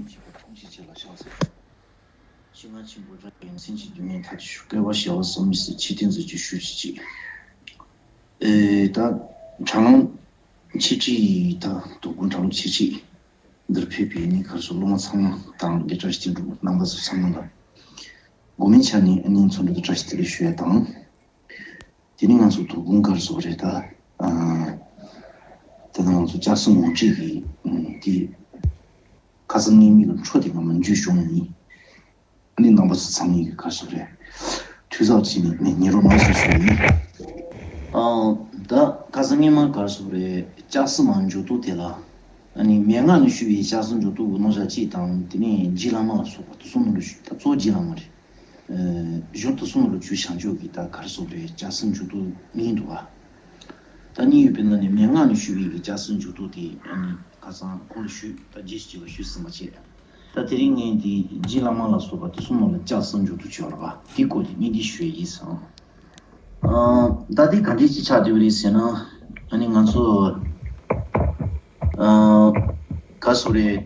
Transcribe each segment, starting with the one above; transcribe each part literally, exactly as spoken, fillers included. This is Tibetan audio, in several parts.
ཆེན་པོ་ཐམས་ཅད་ཆེ་ལ་ཕྱག་འཚལ། ཞི་བ་ཆེན་པོ་རབ་ཡིན་སེམས་ཅན་དོན་གཉེར་མཐར་ཐུག་ཤོག་བསྐལ་པ་བྱེ་བ་གསུམ་མི་ཟད་ཆེ་བསྟན་མཛོད་ཀྱི་ཞུ་ཅི་ཅིག་ཨེ་ད་དྲ་ལམ་ཆེ་ཁྲི་ད་དོ་དགོང་དྲ་ལམ་ཆེ་ཁྲི་འདིར་ཕེབས་པའི་ནི་གར་སོགས་སློབ་མ་ཚང་མ་དང་དགེ་བཀྲ་ཤིས་བསྟན་འགྲོ་རྣམ་པ་ཚོ་ཚང་མ་ལ་དགོང་མོའི་ཆ་ནས་ཨ་ནི་འཚམས་འདྲི་དང་བཀྲ་ཤིས་བདེ་ལེགས་ཞུ་ཡ་དང་། དེ་ནི་ང་ཚོ་དོ་དགོང་གར་སོགས་རེད་ད། ཨ་ད་ལྟ་ང་ཚོ་ལྕགས་ཟམ་ངོ་སྤྲོད་ཀྱི་ཨ་དེ་ཁ་སང་ངའི་མིག་ལ་འཕྲོ་དེ་ང་མ་འཇུས་བྱུང་ཡིན། ཨ་ནི་རྣམ་པ་ཚོ་ཚང་མས་གར་སོགས་རེད། ཐུགས་ཚབ་བྱས་ནས་ནི་ཉན་རོགས་གནང་ཞེས་ཞུ་ཡིན། ཨ་ད་ཁ་སང་ངའི་མ་གར་སོགས་རེད་ལྕགས་ཟམ་མ་འཇུག་ཐོག་དེ་ལ། ཨ་ནི་མན་ངག་ནས་ཞུས་པའི་ལྕགས་ཟམ་འཇུག་ཐོག་གི་རྣམ་གཞག་གཅིག་དང་དེ་ནས་རྗེ་བླ་མ་ལ་སོགས་པ་དེ་ཚོ་ནང་ལ་ཞུས་ད་གཙོ་བོ་རྗེ་བླ་མ་རེད། གཞུང་དེ་གསུམ་ལ་ཆོས་བྱང་ཆོས་ཀྱི་ད་གར་སོགས་རེད་ལྕགས་ཟམ་འཇུག་ཐོག་གཉིས་འདུག་ག་ད་གཉིས་ཡོད་པའི་ནང་ནས་མན་ངག་ནས་ཞུས་པའི་གི་ལྕགས་ཟམ་འཇུག་ཐོག་དེ་ཨ་ནི་ཁ་སང་ཁོང་ལ་ཞུས་ད་རྗེས་སུ་བྱེད་པ་ཞུས་ཟིན་པ་བྱས། ད་དེ་རིང་ངས་དེ་རྗེ་བླ་མ་ལ་སོགས་པ་དེ་གསུམ་ལ་ལྕགས་ཟམ་འཇུག་ཐོག་བྱས་པ་རེད་པ་དེའི་སྐོར་དེ་སྙིང་བསྡུས་ཞུ་ཡ་ཡིན་སོང་། ད་དེ་ག་འདྲས་ཅིག་ཆགས་བསྡད་པ་རེད་ཟེར་ན་ཨ་ནི་ང་ཚོ་ག་སོ་རེད།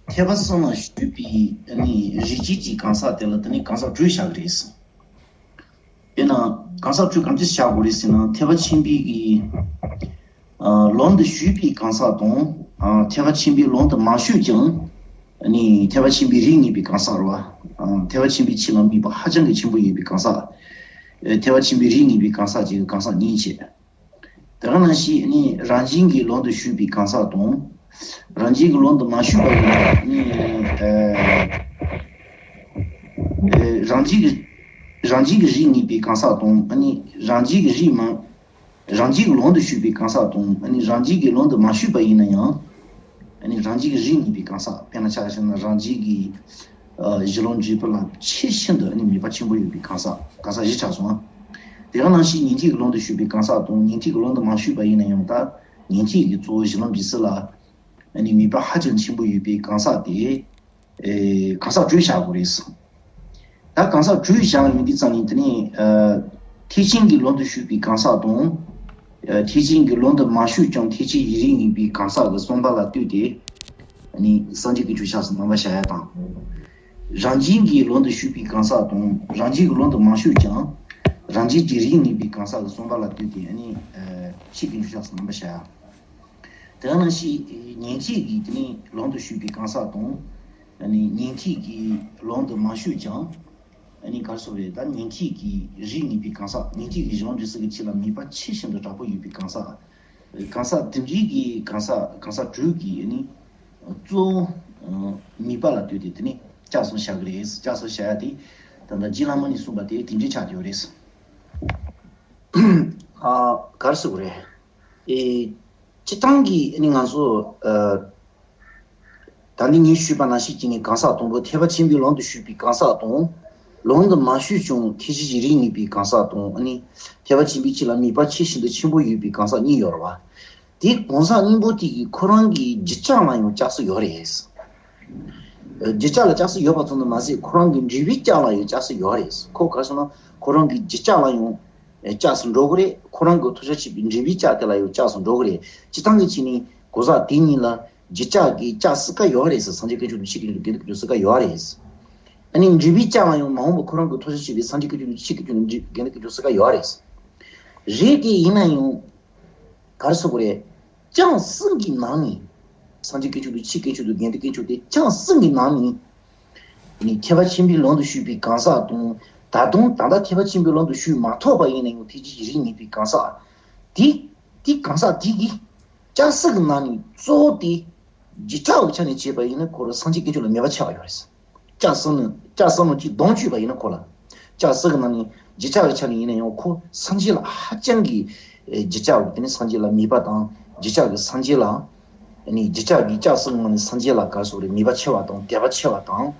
ཐེག་པ་གསུམ་ལ་ཞུགས་པའི་ཨ་ནི་རིགས་ཅན་གྱི་གང་ཟག་དེ་ལ་དེ་ནི་གང་ཟག་དྲུག་བཞག་གི་རེད། དེས་ན་གང་ཟག་དྲུག་གང་ཅི་བཞག་དགོས་རེད་ཟེར་ན་ཐེག་པ་ཆེན་པོའི་གི་ལམ་དུ་ཞུགས་པའི་གང་ཟག་དང་ཐེག་པ་ཆེན་པོའི་ལམ་དུ་མ་ཞུགས་ཀྱང་ཨ་ནི་ཐེག་པ་ཆེན་པོའི་རིགས་ངེས་པའི་གང་ཟག་རེད་པ། ཐེག་པ་ཆེན་པོའི་ཆོས་ལ་དམིགས་པ་ཧ་ཅང་གི་ཆེན་པོ་ཡོད་པའི་གང་ཟག་ཐེག་པ་ཆེན་པོའི་རིགས་ངེས་པའི་གང་ཟག་ཅིག་གི་གང་ཟག་གཉིས་བྱས། དེ་ག་ནང་བཞིན་ནི་རང་བཞིན་གྱི་ལམ་དུ་ཞུགས་པའི་གང་ཟག་དང་། རང་བཞིན་གྱི་ལམ་དུ་མ་ཞུགས་པ་ཡིན་ན་ནི་ཨ་ཨ་རང་བཞིན་གྱི་རང་བཞིན་གྱི་རིགས་ངེས་པའི་གང་ཟག་དང་ཨ་ནི་རང་བཞིན་གྱི་རིགས་མ་རང་བཞིན་གྱི་ལམ་དུ་ཞུགས་པའི་གང་ཟག་དང་ཨ་ནི་རང་བཞིན་གྱི་ལམ་དུ་མ་ཞུགས་པ་ཡིན་ན་ཡང་ཨ་ནི་རང་བཞིན་གྱི་རིགས་ངེས་པའི་གང་ཟག་དཔེར་ན་ཆ་བཞག་ན་རང་བཞིན་གྱི་གཞི་ལམ་འབྲས་བུ་ལ་ཆེས་ཤིན་ཏུ་ནི་མོས་པ་ཆེན་པོ་ཡོད་པའི་གང་ཟག་གང་ཟག་བཞི་ཆགས་སོང་། དེ་ག་ནང་བཞིན་ཉན་ཐོས་ཀྱི་ལམ་དུ་ཞུགས་པའི་གང་ཟག་དང་ཉན་ཐོས་ཀྱི་ལམ་དུ་མ་ཞུགས་པ་ཡིན་ན་ཡང་ད་ཉན་ཐོས་ཀྱི་གཙོ་བོ་གཞི་ལམ་འབྲས་བུ་ལ་ནི་མོས་པ་ཧ་ཅང་ཆེན་པོ་ཡོད་པའི་གང་ཟག་དེ་གང་ཟག་དྲུག་བཞག་དགོས་རེད། ད་གང་ཟག་དྲུག་བཞག་ཡོང་དུས་ཙམ་ནས་དེ་ནས་ཐེག་ཆེན་གྱི་ལམ་དུ་ཞུགས་པའི་གང་ཟག་དང་། ཐེག་ཆེན་གྱི་ལམ་དུ་མ་ཞུགས་ཀྱང་ཐེག་ཆེན་གྱི་རིགས་ངེས་པའི་གང་ཟག་གི་བསམ་པ་ལ་ལྟོས་ཏེ། ནི་སངས་རྒྱས་དཀོན་མཆོག་ཆགས་སུ་རྣམ་པ་བཞག་ཡ་དང་། རང་བཞིན་གྱི་ལམ་དུ་ཞུགས་པའི་གང་ཟག་དང་རང་བཞིན་གྱི་ལམ་དུ་མ་ཞུགས་ཀྱང་། རང་བཞིན་གྱི་རིགས་ངེས་པའི་གང་ཟག་གི་བསམ་པ་ལ་ལྟོས་ཏེ་ནི་ཆོས་དཀོན་མཆོག་ཆགས་སུ་རྣམ་པ་བཞག་ཡ། དེ་ནང་བཞིན་ཉན་ཐོས་ཀྱི་དེ་ནི་ལམ་དུ་ཞུགས་པའི་གང་ཟག་དང་། ཨ་ནི་ཉན་ཐོས་ཀྱི་ལམ་དུ་མ་ཞུགས་ཀྱང་། ཨ་ནི་ག་རེ་ཟེར་དགོས་རེད་ད་ཉན་ཐོས་ཀྱི་རིགས་ངེས་པའི་གང་ཟག་ཉན་ཐོས་ཀྱི་གཞུང་འབྲེལ་སོགས་ཀྱི་ཆོས་ལ་མོས་པ་ཆེས་ཤིན་ཏུ་དྲག་པོ་ཡོད་པའི་གང་ཟག་གང་ཟག་དེ་འདྲའི་གི་གང་ཟག་གང་ཟག་དྲུག་གི་ཨ་ནི་གཙོ་བོ་མོས་པ་ལ་ལྟོས་ཏེ་དེ་ནི་ལྕགས་ཟམ་བཞག་གི་རེད། ལྕགས་ཟམ་བཞག་ཡ་དེ་ད་ལྟ་རྗེ་བླ་མ་ནས་གསུངས་པ་དེ་དེ་འདྲའི་ཆགས་ཡོད་རེད། ཨ་ག་རེ་ཟེར་དགོས་རེད། ཨེ། སྤྱིར་བཏང་གི་ཨ་ནི་ང་ཚོ་ཨ། ད་ནི་ངས་ཞུས་པ་ནང་བཞིན་གྱི་ནི་གང་ཟག་དང་པོ་ཐེག་པ་ཆེན་པོའི་ལམ་དུ་ཞུགས་པའི་གང་ཟག་དང་། ལམ་དུ་མ་ཞུགས་ཀྱང་ཐེག་ཆེན་གྱི་རིགས་ངེས་པའི་གང་ཟག་དང་ཨ་ནི། ཐེག་པ་ཆེན་པོའི་ཆོས་ལ་མོས་པ་ཆེས་ཤིན་ཏུ་ཆེན་པོ་ཡོད་པའི་གང་ཟག་གཉིས་ཡོད་རེད་བ། དེ་གང་ཟག་གཉིས་པོ་དེ་གི་ཁོ་རང་གི་རྒྱུ་ཅག་ལ་ཡང་ལྕགས་ཟམ་ཡོད་རེད། རྒྱུ་ཅག་ལ་ལྕགས་ཟམ་ཡོད་པ་ཙམ་དུ་མ་ཟད་ཁོ་རང་གི་འབྲས་བུའི་ལྕགས་ལ་ཡང་ལྕགས་ཟམ་ཡོད་རེད། ཁོ་ག་རེ་ཟེར་ན་ཁོ་རང་གི་རྒྱུ་ཅག་ལ་ཡང་ལྕགས་སུ་འགྲོ་གི་རེད། ཁོ་རང་གི་ཐོབ་བྱ་བྱེད་པའི་འབྲས་བུའི་ལྕགས་དེ་ལ་ཡང་ལྕགས་སུ་འགྲོ་གི་རེད། སྤྱིར་བཏང་གི་ཆ་ནས་གང་ཟག་དེ་གཉིས་ལ་རྒྱུ་ཅག་གི་ལྕགས་སྲིད་ཀ་ཡོད་རེད་ཟེར། སངས་རྒྱས་དཀོན་མཆོག་དང་ཆོས་དཀོན་མཆོག་དགེ་འདུན་དཀོན་མཆོག་སྲིད་ཀ་ཡོད་རེད། ཨ་ནི་འབྲས་བུའི་ལྕགས་ལ་ཡང་མ་འོངས་པ་ཁོ་རང་གི་ཐོབ་བྱ་བྱེད་པའི་སངས་རྒྱས་དཀོན་མཆོག་དང་ཆོས་དཀོན་མཆོག་དང་དགེ་འདུན་དཀོན་མཆོག་སྲིད་ཀ་ཡོད་རེད། རེད་དེ་ཡིན་ན་ཡང་ག་རེ་ཟེར་དགོས་རེད། ལྕགས་སྲིད་ཀྱི་ནང་ནས་སངས་རྒྱས་དཀོན་མཆོག་དང་ཆོས་དཀོན་མཆོག་དང་དགེ་འདུན་དཀོན་མཆོག་དེ་ལྕགས་སྲིད་ཀྱི་ནང་ནས། ནི་ཐེག་པ་ཆེན་པོའི་ལམ་དུ་ཞུགས་པའི་གང་ཟག་དང་། ད་དུང་ད་ལྟ་ཐེག་པ་ཆེན་པོའི་ལམ་དུ་ཞུགས་མ་ཐུབ་པ་ཡིན་ན་ཡང་ཐེག་ཆེན་གྱི་རིགས་ངེས་པའི་གང་ཟག་དེ་དེ་གང་ཟག་དེ་གིས་ལྕགས་སྲིད་ཀྱི་ནང་ནས་གཙོ་བོ་དེ་རྒྱུ་ཆགས་ཀྱི་ཆ་ནས་བྱས་པ་ཡིན་ན་ཁོ་རང་སངས་རྒྱས་དཀོན་མཆོག་ལ་མོས་པ་ཆེ་བ་ཡོད་རེད། ལྕགས་སྲིད་ནི་ལྕགས་སྲིད་ནི་གཅིག་གདོང་བཅུས་པ་ཡིན་ན་ཁོ་ལ་ལྕགས་སྲིད་ཀྱི་ནང་ནས་རྒྱུ་ཆགས་ཀྱི་ཆ་ནས་ཡིན་ན་ཡང་ཁོ་སངས་རྒྱས་ལ་ཧ་ཅང་གི་རྒྱུ་ཆགས་དེ་ནི་སངས་རྒྱས་ལ་མོས་པ་དང་རྒྱུ་ཆགས་ཀྱི་སངས་རྒྱས་ལ། ནི་རྒྱུ་ཆགས་ཀྱི་ལྕགས་སྲིད་ངང་ནས་སངས་རྒྱས་ལ་ག་རེ་ཟེར་དགོས་རེད། མོས་པ་ཆེ་བ་དང་དད་པ་ཆེ་བ་དང་།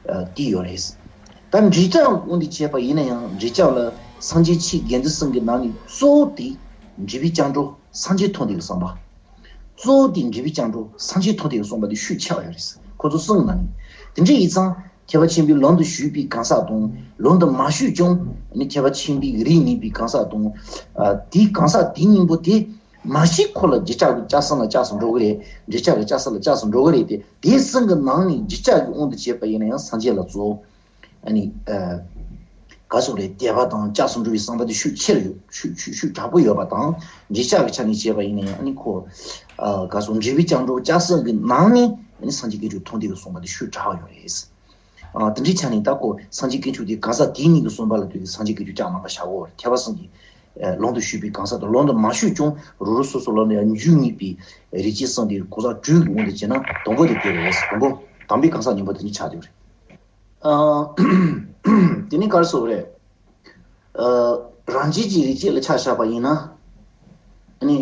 ཨ། དེ་ཡོད་རེད། ད་འབྲས་ལྕགས་དབང་དུ་བྱས་པ་ཡིན་ན་ཡང་འབྲས་ལྕགས་ལ་སངས་རྒྱས་ཆོས་དགེ་འདུན་གསུམ་གྱི་ནང་ནས་གཙོ་བོ་དེ་འབྲས་བུའི་སྐྱབས་འགྲོ་སངས་རྒྱས་ཐོབ་འདོད་ཀྱི་བསམ་པ། གཙོ་བོ་དེ་འབྲས་བུའི་སྐྱབས་འགྲོ་སངས་རྒྱས་ཐོབ་འདོད་ཀྱི་བསམ་པ་དེ་ཤུགས་ཆེ་བ་ཡོད་རེད། ཁོ་ཚོ་གསུམ་གྱི་ནང་ནས་དེ་འདྲ་ཡིན་ཙང་ཐེག་པ་ཆེན་པོའི་ལམ་དུ་ཞུགས་པའི་གང་ཟག་དང་ལམ་དུ་མ་ཞུགས་ཀྱང་ནི་ཐེག་པ་ཆེན་པོའི་རིགས་ངེས་པའི་གང་ཟག་དང་། ཨ། དེའི་གང་ཟག་དེ་གཉིས་པོ་དེ། མ་གཞི་ཁོ་ལ་རྗེས་ཆགས་ཀྱི་ལྕགས་ཟམ་ལ་ལྕགས་སུ་འགྲོ་གི་རེད། འབྲས་ཆགས་ཀྱི་ལྕགས་ཟམ་ལ་ལྕགས་སུ་འགྲོ་གི་རེད་དེ། དེའི་ཟམ་གྱི་ནང་ནས་རྗེས་ཆགས་ཀྱི་དབང་དུ་བྱས་པ་ཡིན་ན་ཡང་སངས་རྒྱས་ལ་གཙོ། ཨ་ནི། ཨ། ག་སོགས་རེད། དད་པ་དང་ལྕགས་སུ་འགྲོ་བའི་བསམ་པ་དེ་ཤུགས་ཆེར་ཡོད། ཤུགས་ཤུགས་ཤུགས་དྲག་པོ་ཡོད་པ་དང་། འབྲས་ཆགས་ཀྱི་ཆ་ནས་བྱས་པ་ཡིན་ན་ཡང་ཨ་ནི་ཁོ། ཨ། ག་སོགས་འབྲས་བུའི་སྐྱབས་འགྲོ་ལྕགས་ཟམ་གྱི་ནང་ནས་ཨ་ནི་སངས་རྒྱས་བསྐྱེད་རྒྱུ་མཐོང་དེ་གི་གསུངས་པ་དེ་ཤུགས་དྲག་ཡོད་རེད། ཨ། དེ་འདྲའི་ཆ་ནས་ད་ཁོ་སངས་རྒྱས་དཀོན་མཆོག་དེ་གང་ཟག་དེ་ཉིད་ཀྱི་གསུངས་པ་ལ་ལྟོས་ཏེ་སངས་རྒྱས་དཀོན་མཆོག་ལྕགས་རྣམ་པར་བཞག་གོ། ཐེག་པ་གསུམ་གྱི་ལུང་དུ་ཞུགས་པའི་གང་ཟག་དང་ལུང་དུ་མ་ཞུགས་ཀྱང་རང་རང་སོ་སོ་ལ་ནི་ཡང་འཇུག་ངེས་པའི་རིགས་ཀྱི་གསུང་དེ་གང་ཟག་དྲུག་གི་དབང་དུ་བྱས་ན་དང་པོ་དེ་དེ་རེད། དང་པོ་དམ་པའི་གང་ཟག་སྙིང་པོ་དེ་ཉིད་ཆགས་དེ་རེད། ཨ། དེ་ནི་ག་རེ་ཟེར་བ་རེད། ཨ། རང་རྒྱལ་གྱི་རིགས་ཅན་ལ་ཆ་བཞག་པ་ཡིན་ན། ཨ་ནི།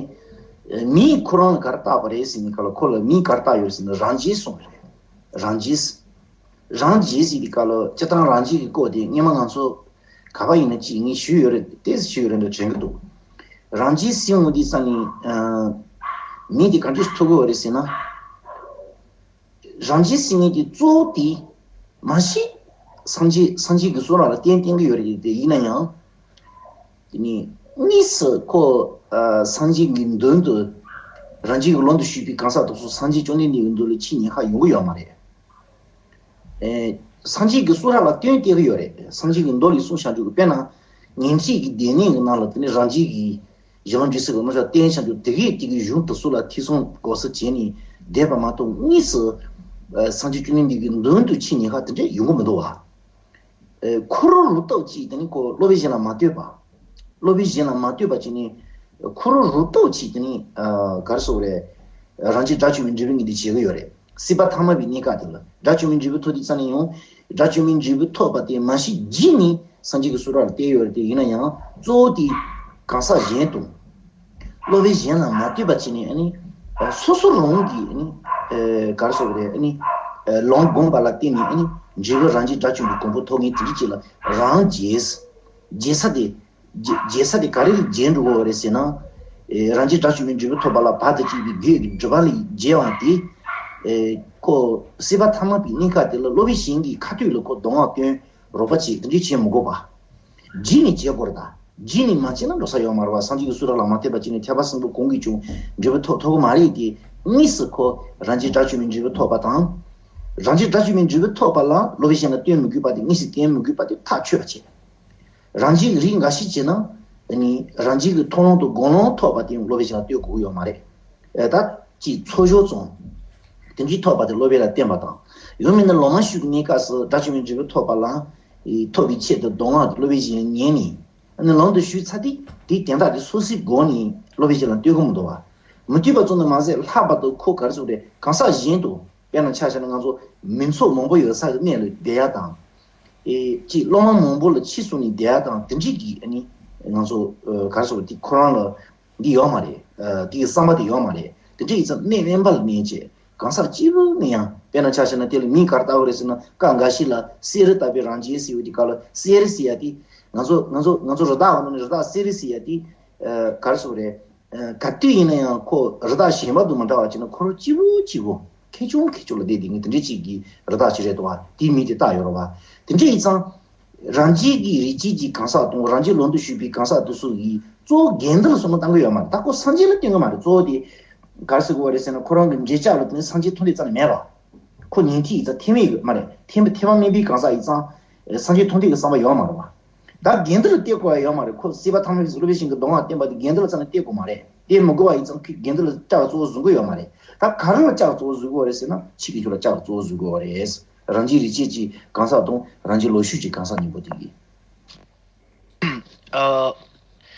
མིས་ཁོ་རང་ལ་ག་རེ་བཏགས་པ་རེད་ཟེར་ནས་ག་ལ་ཁོ་ལ་མིས་ག་རེ་བཏགས་ཡོད་ཟེར་ན་རང་རྒྱལ་གསུངས་རེད། རང་རྒྱལ། རང་རྒྱལ་ཟེར་དེ་ག་ལ་སྤྱིར་བཏང་རང་རྒྱལ་གྱི་སྐོར་དེ་སྔོན་མ་ང་ཚོ་ག་པ་ཡིན་ན་ཅིག་ངས་ཞུས་ཡོད་རེད། ཏོག་ཙམ་ཞུས་ཡོད་རེད་འདྲ་དྲན་གྱི་འདུག་རང་རྒྱལ་ཟེར་འོང་དུས་ཙམ་ནས། ཨ། མི་དེ་ག་འདྲས་ཐུག་གི་ཡོད་རེད་ཟེར་ན། རང་རྒྱལ་ཟེར་མཁན་གྱི་གཙོ་བོ་དེ། མ་གཞི། སངས་རྒྱས་སངས་རྒྱས་ཀྱི་གསུང་རབ་ལ་བརྟེན་བརྟེན་གྱི་ཡོད་རེད་དེ་ཡིན་ན་ཡང་། དེ་ནི་དངོས་སུ་ཁོ། ཨ། སངས་རྒྱས་ཀྱི་མདུན་དུ། རང་རྒྱལ་གྱི་ལུང་དུ་ཞུགས་པའི་གང་ཟག་དེ་ཚོ་སངས་རྒྱས་བཅོམ་ལྡན་འདས་ཀྱི་མདུན་ལ་ཕྱིན་ཉེན་ཁ་ཡོང་གི་ཡོད་མ་རེད། ཨེ། སངས་རྒྱས་ཀྱི་གསུང་རབ་ལ་བརྟེན་བསྡད་ཀྱི་ཡོད་རེད། སངས་རྒྱས་ཀྱི་མདོ་ལས་གསུངས་བཞག་རྒྱུ་གི་དཔེར་ན། ཉན་ཐོས་ཀྱི་སྡེ་སྣོད་ཀྱི་ནང་ལ་དེ་ནི་རང་རྒྱལ་གྱི་གཞི་ལམ་འབྲས་གསུམ་གྱི་དངོས་གྲུབ་བསྟན་བཞག་རྒྱུ་དེ་གས་དེ་གི་གཞུང་དེ་ཚོ་ལ་ཐོས་བསམ་སྒོམ་གསུམ་བྱས་ནས་བསྡད་པ་མ་གཏོགས་དངོས་སུ། ཨ། སངས་རྒྱས་བཅོམ་ལྡན་འདས་ཀྱི་མདུན་དུ་ཕྱིན་ཉེན་ཁ་དེ་འདྲ་ཡོང་གི་མི་འདུག་བ། ཨ། ཁུ་རུ་རུ་ཏོག་ཅིག་དེ་ནི་ཁོ་སློབ་དཔོན་གཞན་ལ་མ་ལྟོས་པ། སློབ་དཔོན་གཞན་ལ་མ་ལྟོས་པ་བྱས་ནས། ཁུ་རུ་རུ་ཏོག་ཅིག་དེ་ནི། ཨ། ག་རེ་ཟེར་དགོས་རེད། རང་རྒྱལ་དགྲ་བཅོམ་པའི་འབྲས་བུ་ངེས་འདུག་བྱེད་ཀྱི་ཡོད་རེད། སྲིད་པ་ཐ་མ་པའི་གནས་སྐབས་དེ་ལ་དགྲ་བཅོམ་པའི་འབྲས་བུ་ཐོབ་དུས་ཙམ་ནས་ཡང་། དགྲ་བཅོམ་པའི་འབྲས་བུ་ཐོབ་པ་དེ་མ་གཞི་རྒྱུད་ནས་སངས་རྒྱས་ཀྱི་གསུང་རབ་ལ་བརྟེན་ཡོད་རེད་དེ་ཡིན་ན་ཡང་གཙོ་བོ་དེ་གང་ཟག་གཞན་དང་། སློབ་དཔོན་གཞན་ལ་མ་ལྟོས་པ་བྱས་ནས་ཨ་ནི། སོ་སོ་རང་གིས་ཨ་ནི། ཨ། ག་རེ་ཟེར་དགོས་རེད། ཨ་ནི། ཨ། ལུང་བསྒོམས་པ་ལ་བརྟེན་ནས་ཨ་ནི་འབྲས་བུ་རང་རྒྱལ་དགྲ་བཅོམ་པའི་གོ་འཕང་ཐོབ་མཁན་དེ་འདྲ་ཅིག་ལ་རང་རྒྱལ། རྒྱལ་ས་དེ། རྒྱལ་རྒྱལ་ས་དེ་ག་རེ་ལ་རྒྱལ་འགྲོ་གི་ཡོད་རེད་ཟེར་ན། ཨེ། རང་རྒྱལ་དགྲ་བཅོམ་པའི་འབྲས་བུ་ཐོབ་པ་ལ་བར་དུ་གཅིག་པའི་རྒྱུད་ཀྱི་སྒྲིབ་པ་ལས་རྒྱལ་བ་དེ། ཨེ། ཁོ་སྲིད་པ་ཐ་མ་པའི་གནས་སྐབས་དེ་ལ་སློབ་དཔོན་གཞན་གྱི་ཁ་ཐུག་ལ་ཁོ་གདམས་ངག་སྟོན། རོགས་པ་བྱེད་དེ་འདྲས་བྱེད་མི་དགོས་པ། རྒྱུད་ནས་བྱེད་དགོས་རེད་ད། རྒྱུད་ནས་མ་བྱས་ན་འགྲོ་ས་ཡོད་མ་རེད་བ། སངས་རྒྱས་ཀྱི་གསུང་རབ་ལ་མ་ལྟོས་པ་བྱས་ནས་ཐེག་པ་གསུམ་པོ་གང་གིས་ཀྱང་འབྲས་བུ་ཐོབ་ཐུབ་ཀྱི་མ་རེད་དེ། དངོས་སུ་ཁོ་རང་རྒྱལ་དགྲ་བཅོམ་པའི་འབྲས་བུ་ཐོབ་པ་དང་། རང་རྒྱལ་དགྲ་བཅོམ་པའི་འབྲས་བུ་ཐོབ་པ་ལ་སློབ་དཔོན་གཞན་ལ་བསྟེན་མི་དགོས་པ་དེ། དངོས་སུ་བསྟེན་མི་དགོས་པ་དེ་ཐག་ཆོད་པ་བྱས། རང་རྒྱལ་གྱི་རིགས་འགའ་ཞིག་བྱས་ན། ཨ་ནི་རང་རྒྱལ་གྱི་མཐོང་ལམ་དང་སྒོམ་ལམ་ཐོབ་པ་དེ་སློབ་དཔོན་གཞན་ལ་བསྟེན་དགོས་ཀྱི་ཡོད་མ་རེད། ཨ། ད་ཅིག་ཚོགས་སྦྱོར་ཙམ། དེ་འདྲའི་ཐོབ་པ་དེ་སློབ་དཔོན་ལ་བསྟེན་པ་དང་། ཡང་མིན་ན་ལམ་མ་ཞུགས་ཀྱི་གནས་སྐབས་སུ་དགྲ་བཅོམ་པའི་འབྲས་བུ་ཐོབ་པ་ལ། ཨེ། ཐོབ་པའི་ཆེད་དུ་གདམས་ངག་དེ་སློབ་དཔོན་གཞན་ལ་ཉན་ནས། ཨ་ནི་ལམ་དུ་ཞུགས་ཚར་དུས་དེའི་དན་རྟགས་དེ་སོ་སོའི་སྒོ་ནས་སློབ་དཔོན་གཞན་ལ་བསྟེན་དགོས་མི་འདུག་བ། མི་བསྟེན་པ་ཙམ་དུ་མ་ཟད་ལྷག་པར་དུ་ཁོ་ག་རེ་ཟེར་དགོས་རེད། གང་ཟག་གཞན་དང་། དཔེར་ན་ཆ་བཞག་ན་ང་ཚོ་མི་ཚོགས་མང་པོ་ཡོད་ས་གི་གནས་ལ་བསྡད་ཡ་དང་། ཨེ། ཅིག་སློབ་མ་མང་པོ་ལ་ཕྱི་སོང་ནས་བསྡད་ཡ་དང་དེ་འདྲའི་གི་ཨ་ནི་ང་ཚོ། ཨ། ག་རེ་ཟེར་དགོས་རེད། དེ་ཁོ་རང་ལ་འདི་ཡོད་མ་རེད། ཨ། དེ་གི་བསམ་པ་དེ་ཡོད་མ་རེད། དེ་འདྲ་ཡིན་ཙང་སྨན་དབེན་པ་ལ་གནས་བྱས་གང་ཟག་གཅིག་པུ་ནས་ཡང་དཔེར་ན་ཆ་བཞག་ན་དེ་ལ་མིང་ག་རེ་བཏགས་པ་རེད་ཟེར་ན། སྐབས་འགའ་ཞིག་ལ་གསེར་བཏབ་པའི་རང་བཞིན་ཟེར་བའི་དེ་ག་ལ་གསེར་ཟེར་ཡ་དེ། ང་ཚོ་ང་ཚོ་ང་ཚོ་རི་དྭགས་འོ་ན་རི་དྭགས་གསེར་ཟེར་ཡ་དེ། ཨ། ག་རེ་ཟེར་དགོས་རེད། ཨ། ག་དུས་ཡིན་ན་ཡང་ཁོ་རི་དྭགས་གཞན་པ་དང་མི་འདྲ་བ་བྱས་ན་ཁོ་རང་གཅིག་པུ་གཅིག་པུ་ཁེར་རྐྱང་ཁེར་རྐྱང་ལ་བསྡད་བསྡད་མཁན་དེ་འདྲ་ཅིག་གི་རི་དྭགས་ཅིག་རེད་འདུག་བ། དེའི་མིང་དེ་བཏགས་ཡོད་རེད་བ། དེ་འདྲ་ཡིན་ཙང་། རང་རྒྱལ་གྱི་རིགས་ཅན་གྱི་གང་ཟག་དང་རང་རྒྱལ་ལམ་དུ་ཞུགས་པའི་གང་ཟག་དེ་ཚོ་ཡིས་གཙོ་བོ་དགེ་འདུན་ལ་བསམ་བློ་གཏང་གི་ཡོད་མ་རེད། ད་ཁོ་སངས་རྒྱས་ལ་བསྟེན་གི་མ་རེད། གཙོ་བོ་དེ་ག་རེ་ཟེར་དགོས་རེད་ཟེར་ན། ཁོ་རང་གི་འབྲས་ཆགས་ལ་བརྟེན་ནས་སངས་རྒྱས་ཐོབ་འདོད་རྩ་ནས་མེད་པ། ཁོ་ཉན་ཐོས་ཡིན་ཙང་ཐེག་དམན་ཡོད་མ་རེད། ཐེག་དམན་ཐེག་པ་དམན་པའི་གང་ཟག་ཡིན་ཙང་སངས་རྒྱས་ཐོབ་འདོད་ཀྱི་བསམ་པ་ཡོད་མ་རེད་བ། ད་དགེ་འདུན་ལ་བསྟེན་དགོས་ཡ་ཡོད་མ་རེད། ཁོ་སྲིད་པ་ཐ་མ་པའི་སློབ་དཔོན་ཞིག་གིས་གདམས་ངག་བསྟན་པ་དེ་དགེ་འདུན་ལ་རྩ་ནས་བསྟེན་དགོས་མ་རེད། བསྟེན་མི་དགོས་པ་ཡིན་ཙང་ཁོས་དགེ་འདུན་ལ་ལྕགས་གཙོ་བོ་བཟུང་གི་ཡོད་མ་རེད། ད་ག་རེ་ལ་ལྕགས་གཙོ་བོ་བཟུང་དགོས་རེད་ཟེར་ན། ཆོས་དཀོན་མཆོག་ལ་ལྕགས་གཙོ་བོ་བཟུང་དགོས་རེད། རང་རྒྱལ་རིགས་ཅན་གྱི་གང་ཟག་དང་རང་རྒྱལ་ལོ་ཤུགས་ཀྱི་གང་ཟག་གཉིས་པོ་དེ་གིས། ཨ།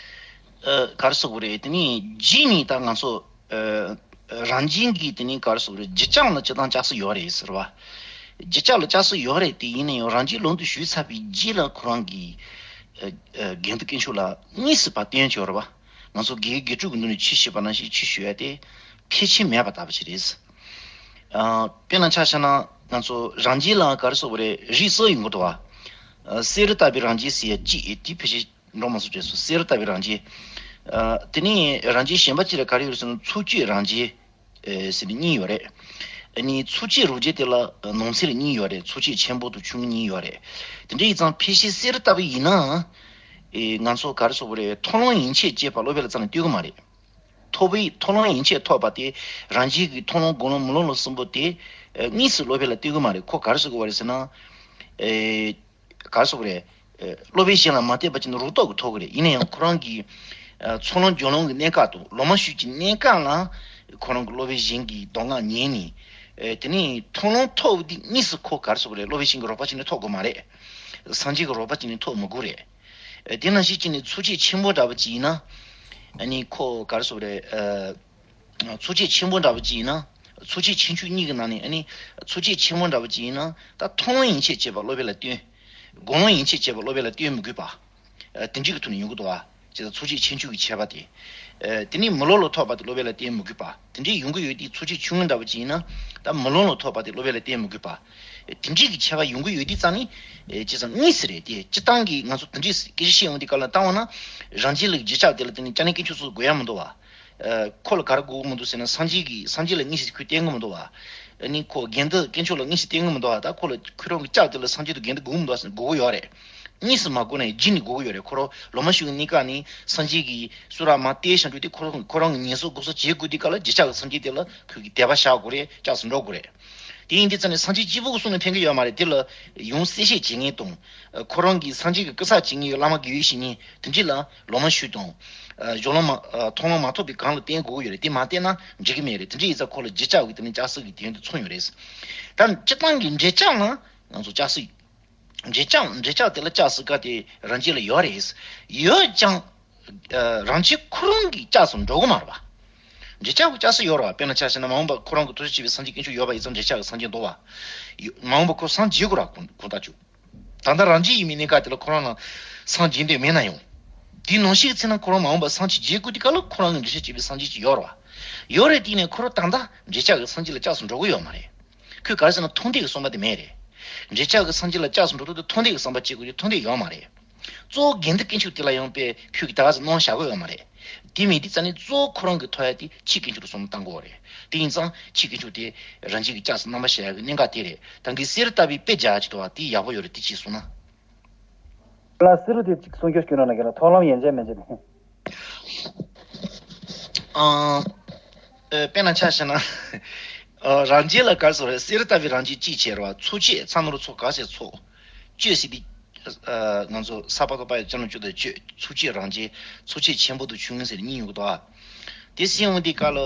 ཨ། ག་རེ་ཟེར་དགོས་རེད། དེ་ནི་རྗེས་ནས་ད་ང་ཚོ། ཨ། རང་བཞིན་གྱིས་དེ་ནི་ག་རེ་ཟེར་དགོས་རེད། རྒྱུ་ལྕགས་ལ་སྤྱིར་བཏང་ལྕགས་སྲེག་ཡོད་རེད་ཟེར་བ། རྒྱུ་ལྕགས་ལ་ལྕགས་སྲེག་ཡོད་རེད་དེ། ཡིན་ན་ཡང་རང་རྒྱལ་ལམ་དུ་ཞུགས་ཚར་བའི་རྗེས་ལ་ཁོ་རང་གིས། ཨ། ཨ། དགེ་འདུན་དཀོན་མཆོག་ལ་དངོས་སུ་ཕར་བསྟེན་ཆོག་རེད་བ། ང་ཚོ་དགེ་བའི་དགེ་ཕྲུག་གི་མདུན་ནས་ཆོས་བཤད་པ་ནང་བཞིན་ཆོས་ཞུ་ཡ་དེ་ཕལ་ཆེར་མེད་པ་ལྟ་བུ་ཞིག་རེད། ཨ། དཔེར་ན་ཆ་བཞག་ན་ང་ཚོ་རང་རྒྱལ་ལ་ག་རེ་ཟེར་དགོས་རེད། རིགས་གསུམ་ཡོང་གི་འདུག་བ། ཨ། གསེར་བཏབ་པའི་རང་རྒྱལ་ཟེར་ཡ་གཅིག་ཡོད། དེ་ཕལ་ཆེར་འགྲོ་མ་སོང་བྱས་སོང་། གསེར་བཏབ་པའི་རང་རྒྱལ། ཨ། དེ་ནས་རང་རྒྱལ་གཞན་པ་གཅིག་ལ་ག་རེ་ཡོད་རེད་ཟེར་ན། ཚོགས་སྤྱོད་རང་རྒྱལ། ཨེ། ཟེར་ནས་གཉིས་ཡོད་རེད། ཨ་ནི་ཚོགས་སྤྱོད་རང་རྒྱལ་དེ་ལ་ནང་གསེས་ལ་གཉིས་ཡོད་རེད། ཚོགས་སྤྱོད་ཆེན་པོ་དང་ཆུང་ངུ་གཉིས་ཡོད་རེད། དེ་འདྲ་ཡིན་ཙང་ཕལ་ཆེར་གསེར་བཏབ་པ་ཡིན་ན། ཨེ། ང་ཚོ་ག་རེ་ཟེར་དགོས་རེད། མཐོང་ལམ་ཡན་ཆད་བཅད་པ་སློབ་དཔོན་ལ་རྩ་ནས་བསྟེན་གི་མ་རེད། ཐོབ་པའི་མཐོང་ལམ་ཡན་ཆད་ཐོབ་པ་དེ་རང་རྒྱལ་གྱི་མཐོང་ལམ་སྒོམ་ལམ་མུན་ལམ་ལ་གསུམ་པོ་དེ་ཨ་དངོས་སུ་སློབ་དཔོན་ལ་སྟོན་གྱི་མ་རེད། ཁོ་ག་རེ་ཟེར་དགོས་པ་རེད་ཟེར་ན། ཨེ་ག་རེ་ཟེར་དགོས་རེད། ཨེ་སློབ་དཔོན་གཞན་ལ་མ་བལྟས་པ་བྱས་ན་རོ་ཏོག་གི་ཐོབ་ཀྱི་རེད། ཡིན་ན་ཡང་ཁོ་རང་གི་ཨ་ཚོགས་ལམ་སྦྱོར་ལམ་གྱི་གནས་སྐབས་དང་ལོ་མ་ཤོད་ཀྱི་གནས་སྐབས་ལ་ཁོ་རང་གི་སློབ་དཔོན་གཞན་གྱི་མདོ་སྔགས་ཉན་ནས། ཨེ་དེ་ནས་མཐོང་ལམ་ཐོབ་དེ་དངོས་སུ་ཁོ་ག་རེ་ཟེར་དགོས་རེད། སློབ་དཔོན་གཞན་གྱི་རོགས་པ་བྱས་ནས་ཐོབ་དགོས་མ་རེད། སངས་རྒྱས་ཀྱི་རོགས་པ་བྱས་ནས་ཐོབ་མི་དགོས་རེད། ཨེ་དེ་ནང་བཞིན་བྱས་ནས་ཚོགས་བཅད་ཆེན་པོ་འདྲ་པོ་ཅིག་ཡིན་ན། ཨ་ནི་ཁོ་ག་རེ་ཟེར་དགོས་རེད། ཨ་ཚོགས་བཅད་ཆེན་པོ་འདྲ་པོ་ཅིག་ཡིན་ན། ཚོགས་བཅད་ཆེ་ཆུང་གཉིས་ཀྱི་ནང་ནས་ཨ་ནི་ཚོགས་བཅད་ཆེན་པོ་འདྲ་པོ་ཅིག་ཡིན་ན་ད་མཐོང་ལམ་ཡན་ཆད་བྱེད་པ་སློབ་དཔོན་ལ་སྟོན། སྒོམ་ལམ་ཡན་ཆད་བྱེད་པ་སློབ་དཔོན་ལ་སྟོན་མི་དགོས་པ། ཨ་དེ་འདྲ་གི་ཐོག་ནས་ཡོང་གི་འདུག་བ། ཅེས་ཚོགས་བཅད་ཆེ་ཆུང་གི་ཁྱད་པར་དེ། ཨ་དེ་ནས་མི་སློབ་ལ་ཐོབ་པ་དེ་སློབ་དཔོན་ལ་སྟོན་མི་དགོས་པ། དེ་འདྲའི་ཡོང་གི་ཡོད་དུས་ཚོགས་བཅད་ཆུང་ངུ་འདྲ་པོ་ཅིག་ཡིན་ན། ད་མི་སློབ་ལ་ཐོབ་པ་དེ་སློབ་དཔོན་ལ་སྟོན་མི་དགོས་པ། དེ་འདྲའི་གི་ཁྱད་པར་ཡོང་གི་ཡོད་དུས་ཙང་ནི། ཅེས་ཙང་དངོས་སུ་རེད་དེ། སྤྱིར་བཏང་གི་ང་ཚོ་དེ་འདྲའི་སྐད་ཆ་བཤད་ཡོང་དུས་སྐབས་ལ་བལྟ་བ་ན། རང་རྒྱལ་ལ་རྗེས་ཆགས་དེ་ལ་དེ་ནི་སྐྱབས་གནས་དཀོན་མཆོག་ཚོ་དགོས་ཡ་མི་འདུག་བ། ཨ་ཁོ་ལ་ག་རེ་དགོས་ཀྱི་མི་འདུག་ཟེར་ན། སངས་རྒྱས་ཀྱི་སངས་རྒྱས་ལ་དངོས་སུ་ཁོས་བསྟེན་གྱི་མི་འདུག་བ། ཨ་ནི་ཁོ་དགེ་འདུན་དཀོན་མཆོག་ལ་དངོས་སུ་བསྟེན་གྱི་མི་འདུག་བ། ད་ཁོ་ལ་ཁོ་རང་གི་སྐྱབས་དེ་ལ་སངས་རྒྱས་དང་དགེ་འདུན་དགོས་ཀྱི་མི་འདུག་ཟེར་ན་དགོས་ཀྱི་ཡོད་རེད། དངོས་སུ་མ་དགོས་ན་ཡང་རྗེས་ནས་དགོས་ཀྱི་ཡོད་རེད། ཁོ་རང་ལོ་མ་ཤོད་ཀྱི་གནས་སྐབས་ནས་སངས་རྒྱས་ཀྱི་གསུང་རབ་མར་བལྟས་བཞག་འགྲོ་དུས་ཁོ་རང་ཁོ་རང་གི་ཉན་སྲུང་སྒོམ་སྲུང་བྱེད་དགོས་དུས་སྐབས་ལ་རྗེས་ཆགས་ཀྱི་སངས་རྒྱས་དེ་ལ་ཁོས་ཀྱི་དད་པ་བཞག་དགོས་རེད། སྐྱབས་སུ་འགྲོ་དགོས་རེད། དེ་ཡིན་དུས་ཙང་ནས་སངས་རྒྱས་སྐྱེས་བུ་གི་གསུང་ནི་ཕན་གྱི་ཡོད་མ་རེད། དེ་ལ་ཡང་གསལ་བཤད་བྱེད་མཁན་དང་། ཁོ་རང་གིས་སངས་རྒྱས་ཀྱི་སྐུ་ཚབ་བྱེད་མཁན་གྱི་བླ་མ་དགེ་བའི་བཤེས་གཉེན་དེ་འདྲ་ལ་ལོ་མ་ཤོད་དང་། སྦྱོར་ལམ་མ་མཐོང་ལམ་མ་ཐོབ་པའི་སྒང་ལ་བསྟེན་དགོས་ཀྱི་ཡོད་རེད། དེ་མ་བསྟེན་ན་འགྲིག་གི་མེད་རེད། དེ་འདྲ་ཡིན་ཙང་ཁོ་ལ་རྗེས་ཆགས་ཀྱི་དེ་ནི་སྐྱབས་སུ་གི་དོན་དུ་མཚོན་ཡོད་རེད། ད་སྤྱིར་བཏང་གི་འབྲེལ་ཆགས་ལ་ང་ཚོ་སྐྱབས་སུ། འབྲེལ་ཆགས་འབྲེལ་ཆགས་དེ་ལ་སྐྱབས་སུ་དགའ་དེ་རང་རྒྱུད་ལ་ཡོད་རེད། ཡོད་ཀྱང་། རང་རྒྱུད་ཁོ་རང་གི་སྐྱབས་སུ་འགྲོ་གི་མ་རེད་པ། འབྲེལ་ཆགས་ཀྱི་སྐྱབས་སུ་ཡོད་རེད་པ། དཔེར་ན་ཆ་བཞག་ན་མ་འོངས་པ་ཁོ་རང་གི་ཐུགས་རྗེ་ཆེན་པོའི་སངས་རྒྱས་དཀོན་མཆོག་ཡོད་པ་ཡིན་ཙང་འབྲེལ་ཆགས་ཀྱི་སངས་རྒྱས་འདུག་པ། མ་འོངས་པ་ཁོ་སངས་རྒྱས་དགོས་ར་ཁོང་ཁོང་ལྟ་ཆུ། ད་ལྟ་རང་རྒྱུད་ཡིན་པའི་གནས་སྐབས་དེ་ལ་ཁོ་རང་ལ་སངས་རྒྱས་འདོད་མེད་ན་ཡང་། དེའི་ནང་བཞིན་གྱི་ཚེ་ན་ཁོ་རང་མ་འོངས་པ་སངས་རྒྱས་དགོས་དུས་སྐབས་ལ་ཁོ་རང་གི་འདུ་ཤེས་བྱེད་པའི་སངས་རྒྱས་ཅིག་ཡོད་རེད་པ། ཡོད་རེད་དེ་ནས་ཁོ་རང་ད་ལྟ་འབྲེལ་ཆགས་ཀྱི་སངས་རྒྱས་ལ་སྐྱབས་སུ་འགྲོ་གི་ཡོད་མ་རེད། ཁོས་ག་རེ་ཟེར་ན་མཐོང་ཐོས་ཀྱི་བསམ་པ་དེ་མེད་རེད། འབྲེལ་ཆགས་ཀྱི་སངས་རྒྱས་ལ་སྐྱབས་སུ་འགྲོ་དུས་དེ་མཐོང་ཐོས་ཀྱི་བསམ་པ་བྱེད་དགོས་ཀྱི་མཐོང་ཐོས་ཡོད་མ་རེད། གཙོ་བོ་དགེ་འདུན་དཀོན་མཆོག་དེ་ལ་ཡང་དཔེ་ཁོས་ཀྱི་ད་ག་ཟེ་གནང་བཞག་གི་ཡོད་མ་རེད། དེ་མེད་དུས་ཙང་ནས་གཙོ་བོ་ཁོ་རང་གི་ཐོབ་ཡ་དེ་ཆོས་དཀོན་མཆོག་ལ་བསམ་བློ་བཏང་དགོས་རེད། དེ་ཡིན་ཙང་ཆོས་དཀོན་མཆོག་དེ་རང་རྒྱུད་ཀྱི་སྐྱབས་སུ་རྣམ་པར་ཤར་ཡ་གི་གནད་འགག་དེ་རེད། ད་གིན་གསེར་ལྟ་བུའི་དཔེ་རྒྱག་ཅིག་འདུག་བ། དེ་ཡག་པོ་ཡོད་རེད། དེ་ཅིག་གསུངས་ན། ལ་གསེར་དེ་ཅིག་གསུང་སྐྱོར་སྐྱོན་རོགས་གནང་གི་ལ། མཐོང་ལམ་ཡན་ཆད་མན་ཆད་དེ། ཨ། ཨ། དཔེར་ན་ཆ་བཞག་ན། ཨ། རང་རྒྱུད་ལ་ག་རེ་ཟེར་རེད། གསེར་ལྟ་བུའི་རང་རྒྱུད་གཅིག་བྱས་རེད་བ། ཚོགས་བཅས་ཚ་ནོར་ཚོགས་ག་ཟེ་ཚོགས། བཅས་ཟེར་དུས། ཨ། ང་ཚོ་ས་པ་ཏ་པ་ཡ་ཅ་ན་བཅུ་དང་བཅས། ཚོགས་བཅས་རང་རྒྱུད། ཚོགས་བཅས་ཆེན་པོ་དང་ཆུང་ངུ་ཟེར་གཉིས་ཡོང་གི་འདུག་ཨ། དེ་ཟེར་འོང་དུས་སྐབས་ལ་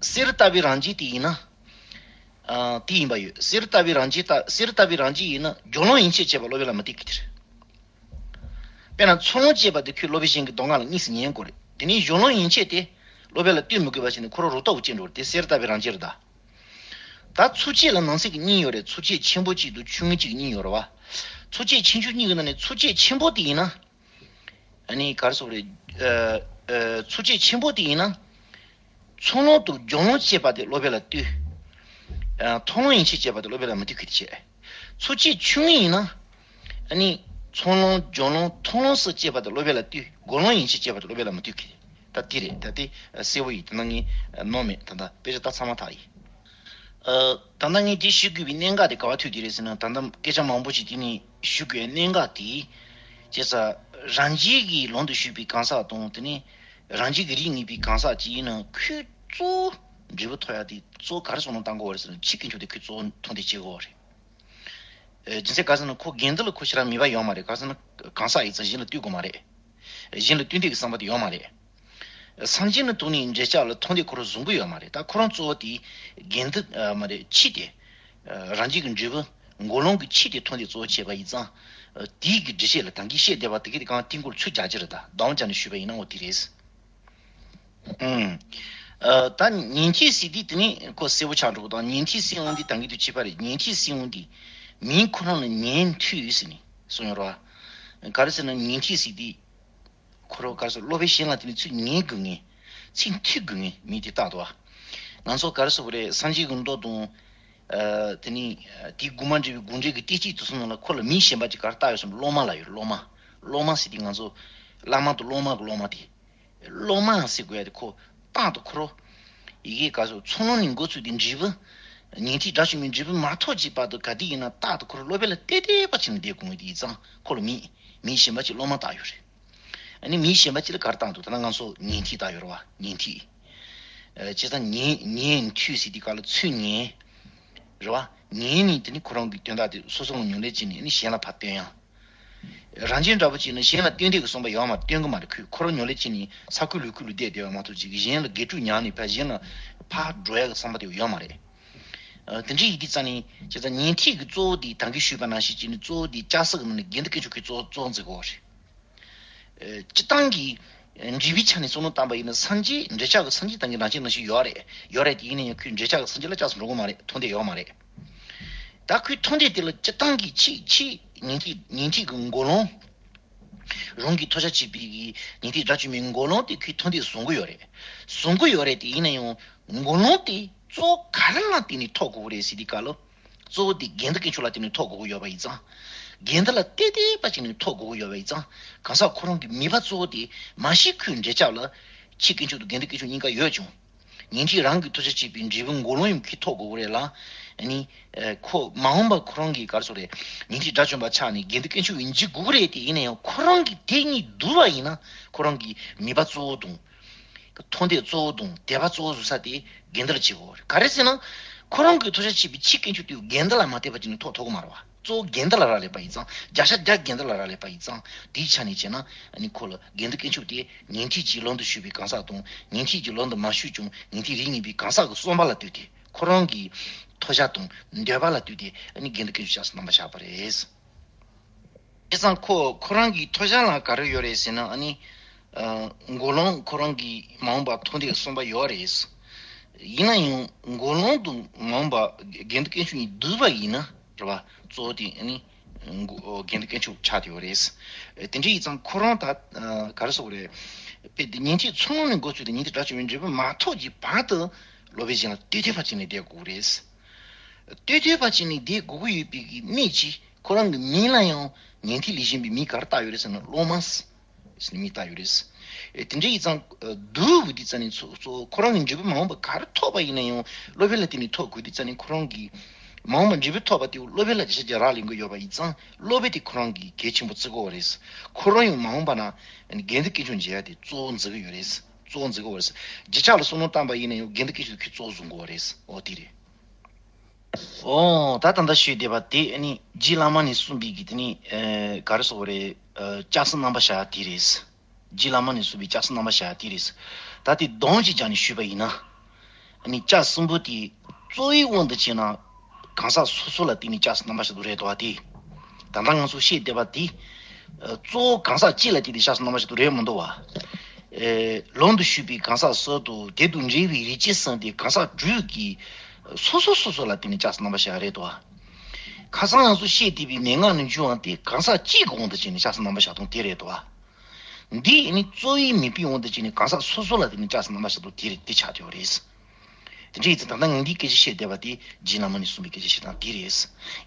གསེར་ལྟ་བུའི་རང་རྒྱུད་དེ་ཡིན་ན། ཨ། དེ་ཡིན་པ་ཡོད། གསེར་ལྟ་བུའི་རང་རྒྱུད་ལྟ། གསེར་ལྟ་བུའི་རང་རྒྱུད་ཡིན་ན་སྦྱོར་ལམ་ཡན་ཆད་བྱས་པ་སློབ་དཔོན་ལ་མི་ལྟོས་ཀྱི་དེ་རེད། དཔེར་ན་ཚོགས་ལམ་བཅས་པ་དེ་ཁོས་སློབ་དཔོན་གཞན་གྱི་མདོ་སྔགས་ལ་དངོས་སུ་ཉན་དགོས་རེད། དེ་ནས་སྦྱོར་ལམ་ཡན་ཆད་དེ་སློབ་དཔོན་ལ་ལྟོས་མི་དགོས་པ་བྱས་ནས་ཁོ་རང་རོ་ཏོག་གི་སྐྱེ་འགྲོ་རེད། དེ་གསེར་ལྟ་བུའི་རང་རྒྱུད་རེད་ད། ད་ཚོགས་བཅས་ལ་ནང་གསེས་ཀྱི་གཉིས་ཡོད་རེད། ཚོགས་བཅས་ཆེན་པོ་གཅིག་དང་ཆུང་ངུ་གཅིག་གཉིས་ཡོད་རེད་བ། ཚོགས་བཅས་ཆེ་ཆུང་གཉིས་ཀྱི་ནང་ནས་ཚོགས་བཅས་ཆེན་པོ་དེ་ཡིན་ན། ཨ་ནི་ག་རེ་ཟེར་དགོས་རེད། ཨ། ཨ། ཚོགས་བཅས་ཆེན་པོ་དེ་ཡིན་ན། ཚོགས་ལམ་དང་སྦྱོར་ལམ་བཅས་པ་དེ་སློབ་དཔོན་ལ་ལྟོས། ཨ། མཐོང་ལམ་ཡན་ཆད་བཅས་པ་དེ་སློབ་དཔོན་ལ་མི་ལྟོས་ཀྱི་དེ་བྱས། ཚོགས་བཅས་ཆུང་ངུ་ཡིན་ན། ཨ་ནི་ཚོགས་ལམ་སྦྱོར་ལམ་མཐོང་ལམ་སོགས་བཅས་པ་དེ་སློབ་དཔོན་ལ་ལྟོས། སྒོམ་ལམ་ཡན་ཆད་བཅས་པ་དེ་སློབ་དཔོན་ལ་མི་ལྟོས་ཀྱི། ད་དེ་རེད། ད་དེ་གསལ་པོ་ཡིན། ད་ནང་ངས་ནོར་མེད། ད་ད་དཔེ་ཆ་ད་ཚང་མ་དག་ཡིན། ཨ། ད་ལྟ་ངས་འདི་ཞུ་དགོས་པའི་གནད་འགག་དེ་ག་པར་ཐུག་དེ་རེད་ཟེར་ན། ད་ལྟ་སྐད་ཆ་མང་པོ་ཞིག་དེ་ནས་ཞུ་དགོས་པའི་གནད་འགག་དེ། བྱས་ཙང་རང་རྒྱུད་ཀྱི་ལམ་དུ་ཞུགས་པའི་གང་ཟག་དང་། དེ་ནས་རང་རྒྱུད་ཀྱི་རིགས་ངེས་པའི་གང་ཟག་ཅིག་ཡིན་ན། ཁོས་གཙོ་བོ་འབྲས་བུ་ཐོབ་ཡ་དེ་གཙོ་བོ་ག་རེ་བསམ་བློ་བཏང་དགོས་པ་རེད་ཟེར་ན། ཆོས་དཀོན་མཆོག་དེ་ཁོས་གཙོ་བོ་མཐོང་ཐོས་བྱེད་དགོས་པ་རེད། ཨ། རྒྱུ་མཚན་ག་རེ་ཟེར་ན་ཁོ་དགེ་འདུན་ལ་ཁོ་ཞེ་དྲག་མོས་པ་ཡོད་མ་རེད། ག་རེ་ཟེར་ན་གང་ཟག་ཡིན་ཙང་གཞན་ལ་ལྟོས་དགོས་མ་རེད། གཞན་ལ་ལྟོས་འདོད་ཀྱི་བསམ་པ་དེ་ཡོད་མ་རེད། སངས་རྒྱས་ནི་དོན་ནི་འབྲེལ་ཆགས་ལ་མཐོང་ཐོས་ཁོ་རང་བཟུང་གི་ཡོད་མ་རེད། ད་ཁོ་རང་གཙོ་བོ་དེ་དགེ་འདུན་ཨ་མ་རེད། ཆོས་དེ་ཨ་རང་རྒྱུད་ཀྱི་འབྲས་བུ་འགོག་ལམ་གྱི་ཆོས་དེ་མཐོང་ཐོས་གཙོ་བོ་བྱས་པ་ཡིན་ཙང་། ཨ་དེའི་གི་འགྲེལ་བཤད་ལ་ད་གིན་བཤད་བསྡད་པ་དེ་གི་དེ་གང་ཐིག་མགོར་ཚུར་རྒྱག་རྒྱུ་རེད། ད་དོན་བྱས་ནས་ཞུས་པ་ཡིན་ན་འོ་དེ་རེད། ཨུམ། ཨ་ད་ཉན་ཐོས་ཟེར་དུས་དེ་ནི་ཁོ་གསལ་པོ་ཆགས་འགྲོ་གི། ད་ཉན་ཐོས་ཟེར་འོང་དུས་ད་གིན་དུ་བྱས་པ་རེད། ཉན་ཐོས་ཟེར་འོང་དུས་མིང་ཁོ་རང་ལ་ཉན་ཐོས་ཟེར་ནས་གསུངས་ཡོད་རེད་བ། ག་རེ་ཟེར་ན་ཉན་ཐོས་ཟེར་དུས། ཁོ་རང་ག་རེ་ཟེར། སློབ་དཔོན་གཞན་ལ་དེ་ནི་ཚུར་ཉན་དགོས་ངེས། ཚུར་ཐོས་དགོས་ངེས་མི་དེ་རྟག་ཏུ་བ། ང་ཚོ་ག་རེ་ཟེར་དགོས་རེད། སངས་རྒྱས་ཀྱི་མདོ་དང་། ཨ་དེ་ནི་དེའི་དགོངས་པ་འགྲེལ་བའི་དགོངས་འགྲེལ་གྱི་བསྟན་བཅོས་དེ་ཚོ་ནང་ལ་ཁོ་ལ་མིང་གཞན་པ་ཅིག་ག་རེ་བཏགས་ཡོད་སམ། སློབ་མ་ལབ་ཡོད་རེད། སློབ་མ། སློབ་མ་ཟེར་དུས་ང་ཚོ་བླ་མ་དང་སློབ་མ་གི་སློབ་མ་དེ། སློབ་མ་ཟེར་དགོས་ཡ་དེ་ཁོ་རྟག་ཏུ་ཁོ་རང་ཡི་གེ་ག་ཚོད་ཚོགས་ལམ་ནས་འགོ་ཚུགས་ཏེ་འབྲས་བུ། ཉན་ཐོས་དགྲ་བཅོམ་པའི་འབྲས་བུ་མ་ཐོབ་ཀྱི་བར་དུ་ག་དུས་ཡིན་ན་རྟག་ཏུ་ཁོ་རང་སློབ་དཔོན་ལ་བལྟས་བལྟས་པ་བྱས་ནས་བསྡད་དགོས་ངེས་དེ་ཡིན་ཙང་ཁོ་ལ་མིང་མིང་གཞན་པ་ཅིག་སློབ་མ་བཏགས་ཡོད་རེད། ཨ་ནི་མིང་གཞན་པ་ཅིག་ལ་ག་རེ་བཏགས་འདུག་ད་ལྟ་ང་ཚོ་ཉན་ཐོས་བཏགས་ཡོད་རེད་བ། ཉན་ཐོས། བྱས་ཙང་ཉན་ཉན་ཐོས་ཟེར་དུས་སྐབས་ལ་ཚུར་ཉན། རེད་བ། ཉན་ནས་དེ་ནི་ཁོ་རང་གི་དོན་དག་དེ་སོ་སོ་ལ་ཉམས་ལེན་བྱས་ནས་ནི་གཞན་ལ་ཕར་སྟོན་ཡ། རང་བྱུང་འདྲ་པོ་བྱས་ན་གཞན་ལ་སྟོན་འདོད་ཀྱི་བསམ་པ་ཡོད་མ་རེད། སྟོན་གྱི་མ་རེད། ཁོས་ཁོ་རང་ཉམས་ལེན་བྱས་ནས་ས་ཁུལ་ལུས་ཁུལ་ལ་བསྡད་བསྡད་པ་མ་གཏོགས་ཅིག་གཞན་ལ་དགེ་ཕྲུག་ཉར་ནས་ཕར་གཞན་ལ་ཕར་འགྲོ་ཡ་གི་བསམ་པ་དེ་ཡོད་མ་རེད། ཨ། དེ་འདྲ་ཡིན་དུས་ཙང་ནི་བྱས་ཙང་ཉན་ཐོས་ཀྱི་གཙོ་བོ་དེ་ད་གིན་ཞུས་པ་ནང་བཞིན་བྱས་ནས་གཙོ་བོ་དེ་ལྕགས་སྲེག་གི་ནང་ནས་དགེ་འདུན་དཀོན་མཆོག་གིས་གཙོ་གཙོ་བོ་འཛིན་དགོས་པ་རེད། ཨ། སྤྱིར་བཏང་གི་འབྲས་བུའི་ཆ་ནས་བསམ་བློ་བཏང་པ་ཡིན་ན་སངས་རྒྱས་འབྲས་ཆགས་ཀྱི་སངས་རྒྱས་བསྟན་གྱི་རང་བཞིན་ནང་བཞིན་ཡོད་རེད། ཡོད་རེད་དེ། ཡིན་ན་ཡང་ཁོས་འབྲས་ཆགས་ཀྱི་སངས་རྒྱས་ལ་ལྕགས་སྲེག་འགྲོ་གི་མ་རེད། མཐོང་འདོད་ཡོད་མ་རེད། ད་ཁོའི་མཐོང་འདོད་དེ་ལ་སྤྱིར་བཏང་གི་ཕྱིས་ཕྱིས་ཉན་ཐོས་ཉན་ཐོས་ཀྱི་མགོ་ལོང་། རང་གིས་ཐོས་བྱ་བྱས་པའི་གི་ཉན་ཐོས་དགྲ་བཅོམ་པའི་མགོ་ལོང་དེ་ཁོས་མཐོང་འདོད་བཟུང་གི་ཡོད་རེད། བཟུང་གི་ཡོད་རེད་དེ། ཡིན་ན་ཡང་མགོ་ལོང་དེ་གཙོ་བོ་ག་རེ་ལ་བརྟེན་ནས་ཐོབ་དགོས་ཀྱི་རེད་ཟེར་དུས་སྐབས་ལ། གཙོ་བོ་དེ་དགེ་འདུན་དཀོན་མཆོག་ལ་བརྟེན་ནས་ཐོབ་དགོས་ཀྱི་ཡོད་པ་ཡིན་ཙང་། དགེ་འདུན་ལ་ཏན་ཏན་པ་བྱས་ནས་ཐོབ་དགོས་ཀྱི་ཡོད་པ་ཡིན་ཙང་། གང་ཟག་ཁོ་རང་གི་མོས་པ་གཙོ་བོ་དེ་མ་གཞི་ཁོའི་འབྲས་ཆགས་ལ་ཕྱིའི་དཀོན་མཆོག་དང་དགེ་འདུན་དཀོན་མཆོག་གཉིས་ཀ་ཡོད་ཀྱང་། ཉན་ཐོས་རང་གིས་ཐོས་བྱ་བྱས་པའི་འབྲས་བུ་མགོ་ལོང་ཡིན་པ་ཁོས་ཐོབ་དགོས་ཀྱི་རེད་ལ། ཨ་ནི། ཨ། ཁོ་མ་འོངས་པ་ཁོ་རང་གི་ག་རེ་ཟེར་དགོས་རེད། ཉན་ཐོས་དགྲ་བཅོམ་པ་ཆགས་ནས་དགེ་འདུན་དཀོན་མཆོག་ཡིན་གྱི་དགོས་ཀྱི་རེད་དེ། ཡིན་ན་ཡང་ཁོ་རང་གིས་དེ་གཉིས་བསྡུར་བ་ཡིན་ན་ཁོ་རང་གི་མོས་པ་གཙོ་བོ་དང་། མཐོང་འདོད་གཙོ་བོ་དང་དད་པ་གཙོ་བོ་བཟོ་ས་དེ་དགེ་འདུན་ལ་བྱེད་དགོས་རེད། ག་རེ་ཟེར་ན། ཁོ་རང་གིས་ཐོས་བྱ་བྱས་པའི་ཕྱིའི་དཀོན་མཆོག་དེ་དགེ་འདུན་ལ་མ་བརྟེན་པ་བྱས་ནས་ཐོབ་ཐུབ་ཀྱི་མ་རེད་བ། གཙོ་བོ་དགེ་འདུན་ལ་རག་ལས་པ་ཡིན་ཙང་། བརྒྱ་ཆ་བརྒྱ་དགེ་འདུན་ལ་རག་ལས་པ་ཡིན་ཙང་། དེའི་ཆ་ནས་བྱས་ན་ཨ་ནི་ཁོ་ལ་དགེ་འདུན་དཀོན་མཆོག་དེ་ཉན་ཐོས་ཀྱི་ལམ་དུ་ཞུགས་པའི་གང་ཟག་དང་། ཉན་ཐོས་ཀྱི་ལམ་དུ་མ་ཞུགས་ཀྱང་ཉན་ཐོས་རིགས་ངེས་པའི་གང་ཟག་གི་བསམ་པ་ལ་ལྟོས་ཏེ། ཁོ་རང་གི་ཐོས་བྱ་དང་འདོད་པ་ལ་ལྟོས་ཏེ་ཨ་ནི་དགེ་འདུན་དཀོན་མཆོག་ལྕགས་སྲེག་རྣམ་པར་བཞག་པ་རེད། བྱས་ཙང་ཁོ་ཁོ་རང་གི་ཐོས་བྱ་ལ་ག་རེ་ཡོད་རེད་ཟེར་ན། ཨ་ནི། ཨ། མགོ་ལོང་ཁོ་རང་གི་མ་འོངས་པ་མཐོང་འདོད་བསམ་པ་ཡོད་རེད། ཡིན་ན་ཡང་མགོ་ལོང་དང་མ་འོངས་པ་དགེ་འདུན་དཀོན་མཆོག་གཉིས་བསྡུར་བ་ཡིན་ན། རེད་བ། གཙོ་བོ་དེ་ཨ་ནི་མགོ་དགེ་འདུན་དཀོན་མཆོག་ཆགས་བསྡད་ཡོད་རེད། དེ་འདྲ་ཡིན་ཙང་ཁོ་རང་ད། ཨ། ག་རེ་ཟེར་དགོས་རེད། དཔེ་དེ་ཉན་ཐོས་ཚོགས་ནང་ནས་འགོ་བཙུགས་ཏེ་ཉན་ཐོས་དགྲ་བཅོམ་པའི་འབྲས་བུ་མ་ཐོབ་ཀྱི་བར་དུ་སློབ་དཔོན་གཞན་ལ་ལྟོས་ལྡན་པ་བྱས་ནས་བསྡད་དགོས་རེད། ལྟོས་ལྡན་པ་བྱས་ནས་བསྡད་དགོས་ཀྱི་ཡོད་པའི་གི་དམིགས་ཀྱིས་ཁོ་རང་གི་མིང་ལ་ཡང་ཉན་ཐོས་ལས་གཞན་པའི་མིང་ག་རེ་བཏགས་ཡོད་རེད་ཟེར་ན། སློབ་མ་ཟེར་ནས་མིང་བཏགས་ཡོད་རེད། ཨེ། དེ་འདྲ་ཡིན་ཙང་། ཨ། བསྡུར་དགོས་དུས་ཙ་ནས་གཙོ་གཙོ་བོ་ཁོ་རང་གི་འབྲས་བུ་མ་འོངས་པ་ག་རེ་ཐོབ་པ་ཡིན་ན་ཡང་སློབ་དཔོན་ལ་བརྟེན་ནས་ཐོབ་དགོས་དུས་ཙ་ནས། ཁོ་རང་གི་མ་འོངས་པ་འབྲས་བུ་ཐོབ་པ་དེ་སློབ་དཔོན་ལ་བརྒྱ་ཆ་བརྒྱ་རག་ལས་ཀྱི་ཡོད་པ་ཡིན་ཙང་། སློབ་དཔོན་དེ་ཁོ་རང་གི་གལ་ཆེན་པོ་བརྩི་དགོས་པ་རེད། ཁོ་རང་ཡང་མ་འོངས་པ་ན་དགེ་འདུན་དཀོན་མཆོག་མཇལ་ཡ་དེ་གཙོ་བོ་འཛིན་གྱི་ཡོད་རེད། གཙོ་བོ་འཛིན་དགོས་པ་རེད། རྗེས་ཆགས་ལ་བསམ་བློ་བཏང་པ་ཡིན་ན་ཡང་དགེ་འདུན་དཀོན་མཆོག་དེ་ཁོས་གཙོ་བོ་བཟུང་དགོས་པ་རེད། འོ་དེ་རེད། ཨོ། ད་ད་ལྟ་ཞུས་བསྡད་པ་དེ་ཨ་ནི་རྗེ་བླ་མ་ནས་གསུངས་པའི་གི་དེ་ནི། ཨ། ག་རེ་ཟེར་དགོས་རེད། ཨ། ལྕགས་སྲེག་རྣམ་པར་བཞག་དེ་རེད། རྗེ་བླ་མ་ནས་གསུངས་པའི་ལྕགས་སྲེག་རྣམ་པར་བཞག་དེ་རེད། ད་དེ་སྡོམ་ཅིག་བརྒྱབ་ནས་ཞུས་པ་ཡིན་ན། ཨ་ནི་ལྕགས་གསུམ་པོ་དེ་གཙོ་བོའི་དབང་དུ་བྱས་ན་གང་ཟག་སོ་སོ་ལ་བརྟེན་ནས་ལྕགས་སྲེག་རྣམ་པར་བཞག་དགོས་རེད་དོ། དེ་ད་ལྟ་ང་ཚོ་བཤད་བསྡད་པ་དེ། ཨ། གཙོ་བོ་གང་ཟག་གཅིག་ལ་བརྟེན་ནས་ལྕགས་སྲེག་རྣམ་པར་བཞག་དགོས་རེད་མི་འདུག་བ། ཨེ། ལམ་དུ་ཞུགས་པའི་གང་ཟག་སུ་དང་དེ་དང་འབྲེལ་བའི་རིགས་ཅན་གསུམ་དེ་གང་ཟག་དྲུག་གིས་སོ་སོ་སོ་སོ་ལ་བརྟེན་ནས་ལྕགས་སྲེག་རྣམ་པར་བཞག་རེད་དོ། ཁ་སང་ང་ཚོ་བཤད་བསྡད་པའི་མན་ངག་ནས་འབྱུང་བ་དེ་གང་ཟག་གཅིག་གི་དབང་དུ་བྱས་ནས་ལྕགས་སྲེག་རྣམ་པར་བཞག་སྟངས་དེ་རེད་དོ། འདི་ནི་གཙོ་བོའི་མོས་པའི་དབང་དུ་བྱས་ནས་གང་ཟག་སོ་སོ་ལ་བརྟེན་ནས་ལྕགས་སྲེག་རྣམ་པར་བཞག་སྟངས་དེ་རེད། དེ་ཆགས་བསྡད་པ་རེད། དེ་འདྲ་ཡིན་ཙང་ད་ལྟ་ངས་འདིའི་སྐད་ཆ་བཤད་བསྡད་པ་དེ་རྗེ་བླ་མ་ནས་གསུངས་པའི་སྐད་ཆ་བཤད་སྟངས་དེ་རེད།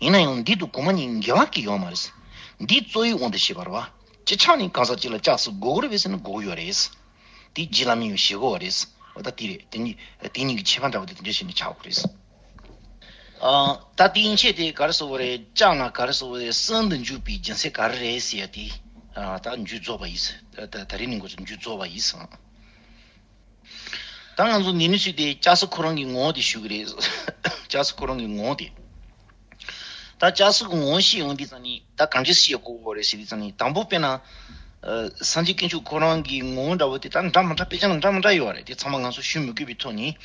ཡིན་ན་ཡང་འདི་དང་གོང་མ་གཉིས་འགལ་བ་གི་ཡོད་མ་རེད། འདི་གཙོ་བོའི་དབང་དུ་བྱས་པ་རེད་བ། སྤྱིར་ཆ་ནས་གང་ཟག་གཅིག་ལ་ལྕགས་སྲེག་དགོས་ཀྱི་རེད་པས་ཟེར་ན་དགོས་ཀྱི་ཡོད་རེད། དེ་རྗེ་བླ་མས་ཡང་བཞེད་དགོས་པ་རེད། འོ་ད་དེ་རེད། དེ་གཉིས་དེ་གཉིས་ཀྱི་ཁྱད་པར་འདྲ་པོ་དེ་དེ་འདྲ་བྱས་ནས་ཆགས་དགོས་རེད། ཨ། ད་དེ་ཡན་ཆད་དེ་ག་རེ་ཟེར་དགོས་རེད། ལྕགས་ལ་ག་རེ་ཟེར་དགོས་རེད། གསུམ་དུ་འཇུག་པའི་རྒྱུ་མཚན་ག་རེ་རེད་ཟེར་ཡ་དེ། ཨ། ད་མཇུག་རྫོགས་པ་ཡིན། ད་ད་རེས་ནས་འགོ་ཚུགས་མཇུག་རྫོགས་པ་ཡིན། ད་ང་ཚོ་འདི་ནས་ཚུད་དེ་ལྕགས་སྲེག་ཁོ་རང་གི་ངོ་བོ་དེ་ཞུ་གི་རེད། ལྕགས་སྲེག་ཁོ་རང་གི་ངོ་བོ་དེ། ད་ལྕགས་སྲེག་གི་ངོ་བོ་ཤེས་ཡོང་དུས་ཙང་ནི་ད་གང་ཅི་ཤེས་དགོས་རེད་ཟེར་དུས་ཙང་ནི། དང་པོ་དཔེར་ན། ཨ། སངས་རྒྱས་དཀོན་མཆོག་ཁོ་རང་གི་ངོ་བོ་འདྲ་བོ་དེ་ད་འདྲ་མི་འདྲ་དཔེ་ཆ་ནང་འདྲ་མི་འདྲ་ཡོད་རེད། དེ་ཚང་མ་ང་ཚོ་ཞུ་མི་དགོས་པའི་ཐོག་ནས།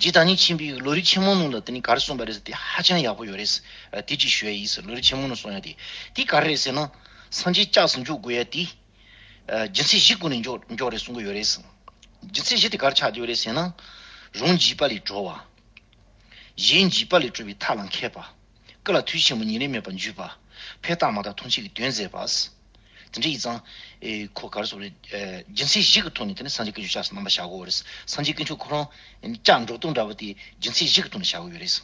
རྗེ་བདག་ཉིད་ཆེན་པོས་ལམ་རིམ་ཆེན་མོ་ནང་ལ་དེ་ནི་ག་རེ་གསུངས་པ་རེད་ཟེར་དེ་ཧ་ཅང་ཡག་པོ་ཡོད་རེད། ཨ། དེ་ཅིག་ཞུ་ཡ་ཡིན་ཟེར། ལམ་རིམ་ཆེན་མོ་ནང་གསུངས་ཡ་དེ། དེ་ག་རེ་རེད་ཟེར་ན། སངས་རྒྱས་སྐྱབས་སུ་འཇུག་དགོས་ཡ་དེ། ཨ། རྒྱུ་མཚན་བཞིའི་སྒོ་ནས་འཇོག་འཇོག་རེད་གསུང་གི་ཡོད་རེད། རྒྱུ་མཚན་བཞི་དེ་ག་རེ་ཆགས་ཀྱི་ཡོད་རེད་ཟེར་ན། རང་འཇིགས་པ་ལས་གྲོལ་བ། གཞན་འཇིགས་པ་ལས་གྲོལ་བའི་ཐབས་ལ་མཁས་པ། སྐུ་ལ་ཐུགས་རྗེ་ཆེན་པོ་ཉེ་རིང་མེད་པར་འཇུག་པ། ཕན་བཏགས་མ་བཏགས་ཐམས་ཅད་ཀྱི་དོན་མཛད་པ། དེ་འདྲ་ཡིན་ཙང་། ཨེ། ཁོ་ག་རེ་ཟེར་དགོས་རེད། ཨེ། རྒྱུ་མཚན་བཞི་གི་ཐོག་ནས་དེ་ནི་སངས་རྒྱས་དཀོན་མཆོག་ལྕགས་སྲེག་རྣམ་པར་བཞག་དགོས་རེད། སངས་རྒྱས་དཀོན་མཆོག་ཁོ་རང་ལྕགས་འགྲོ་སྟངས་འདྲ་བོ་དེ་རྒྱུ་མཚན་བཞི་གི་ཐོག་ནས་བཞག་གི་ཡོད་རེད།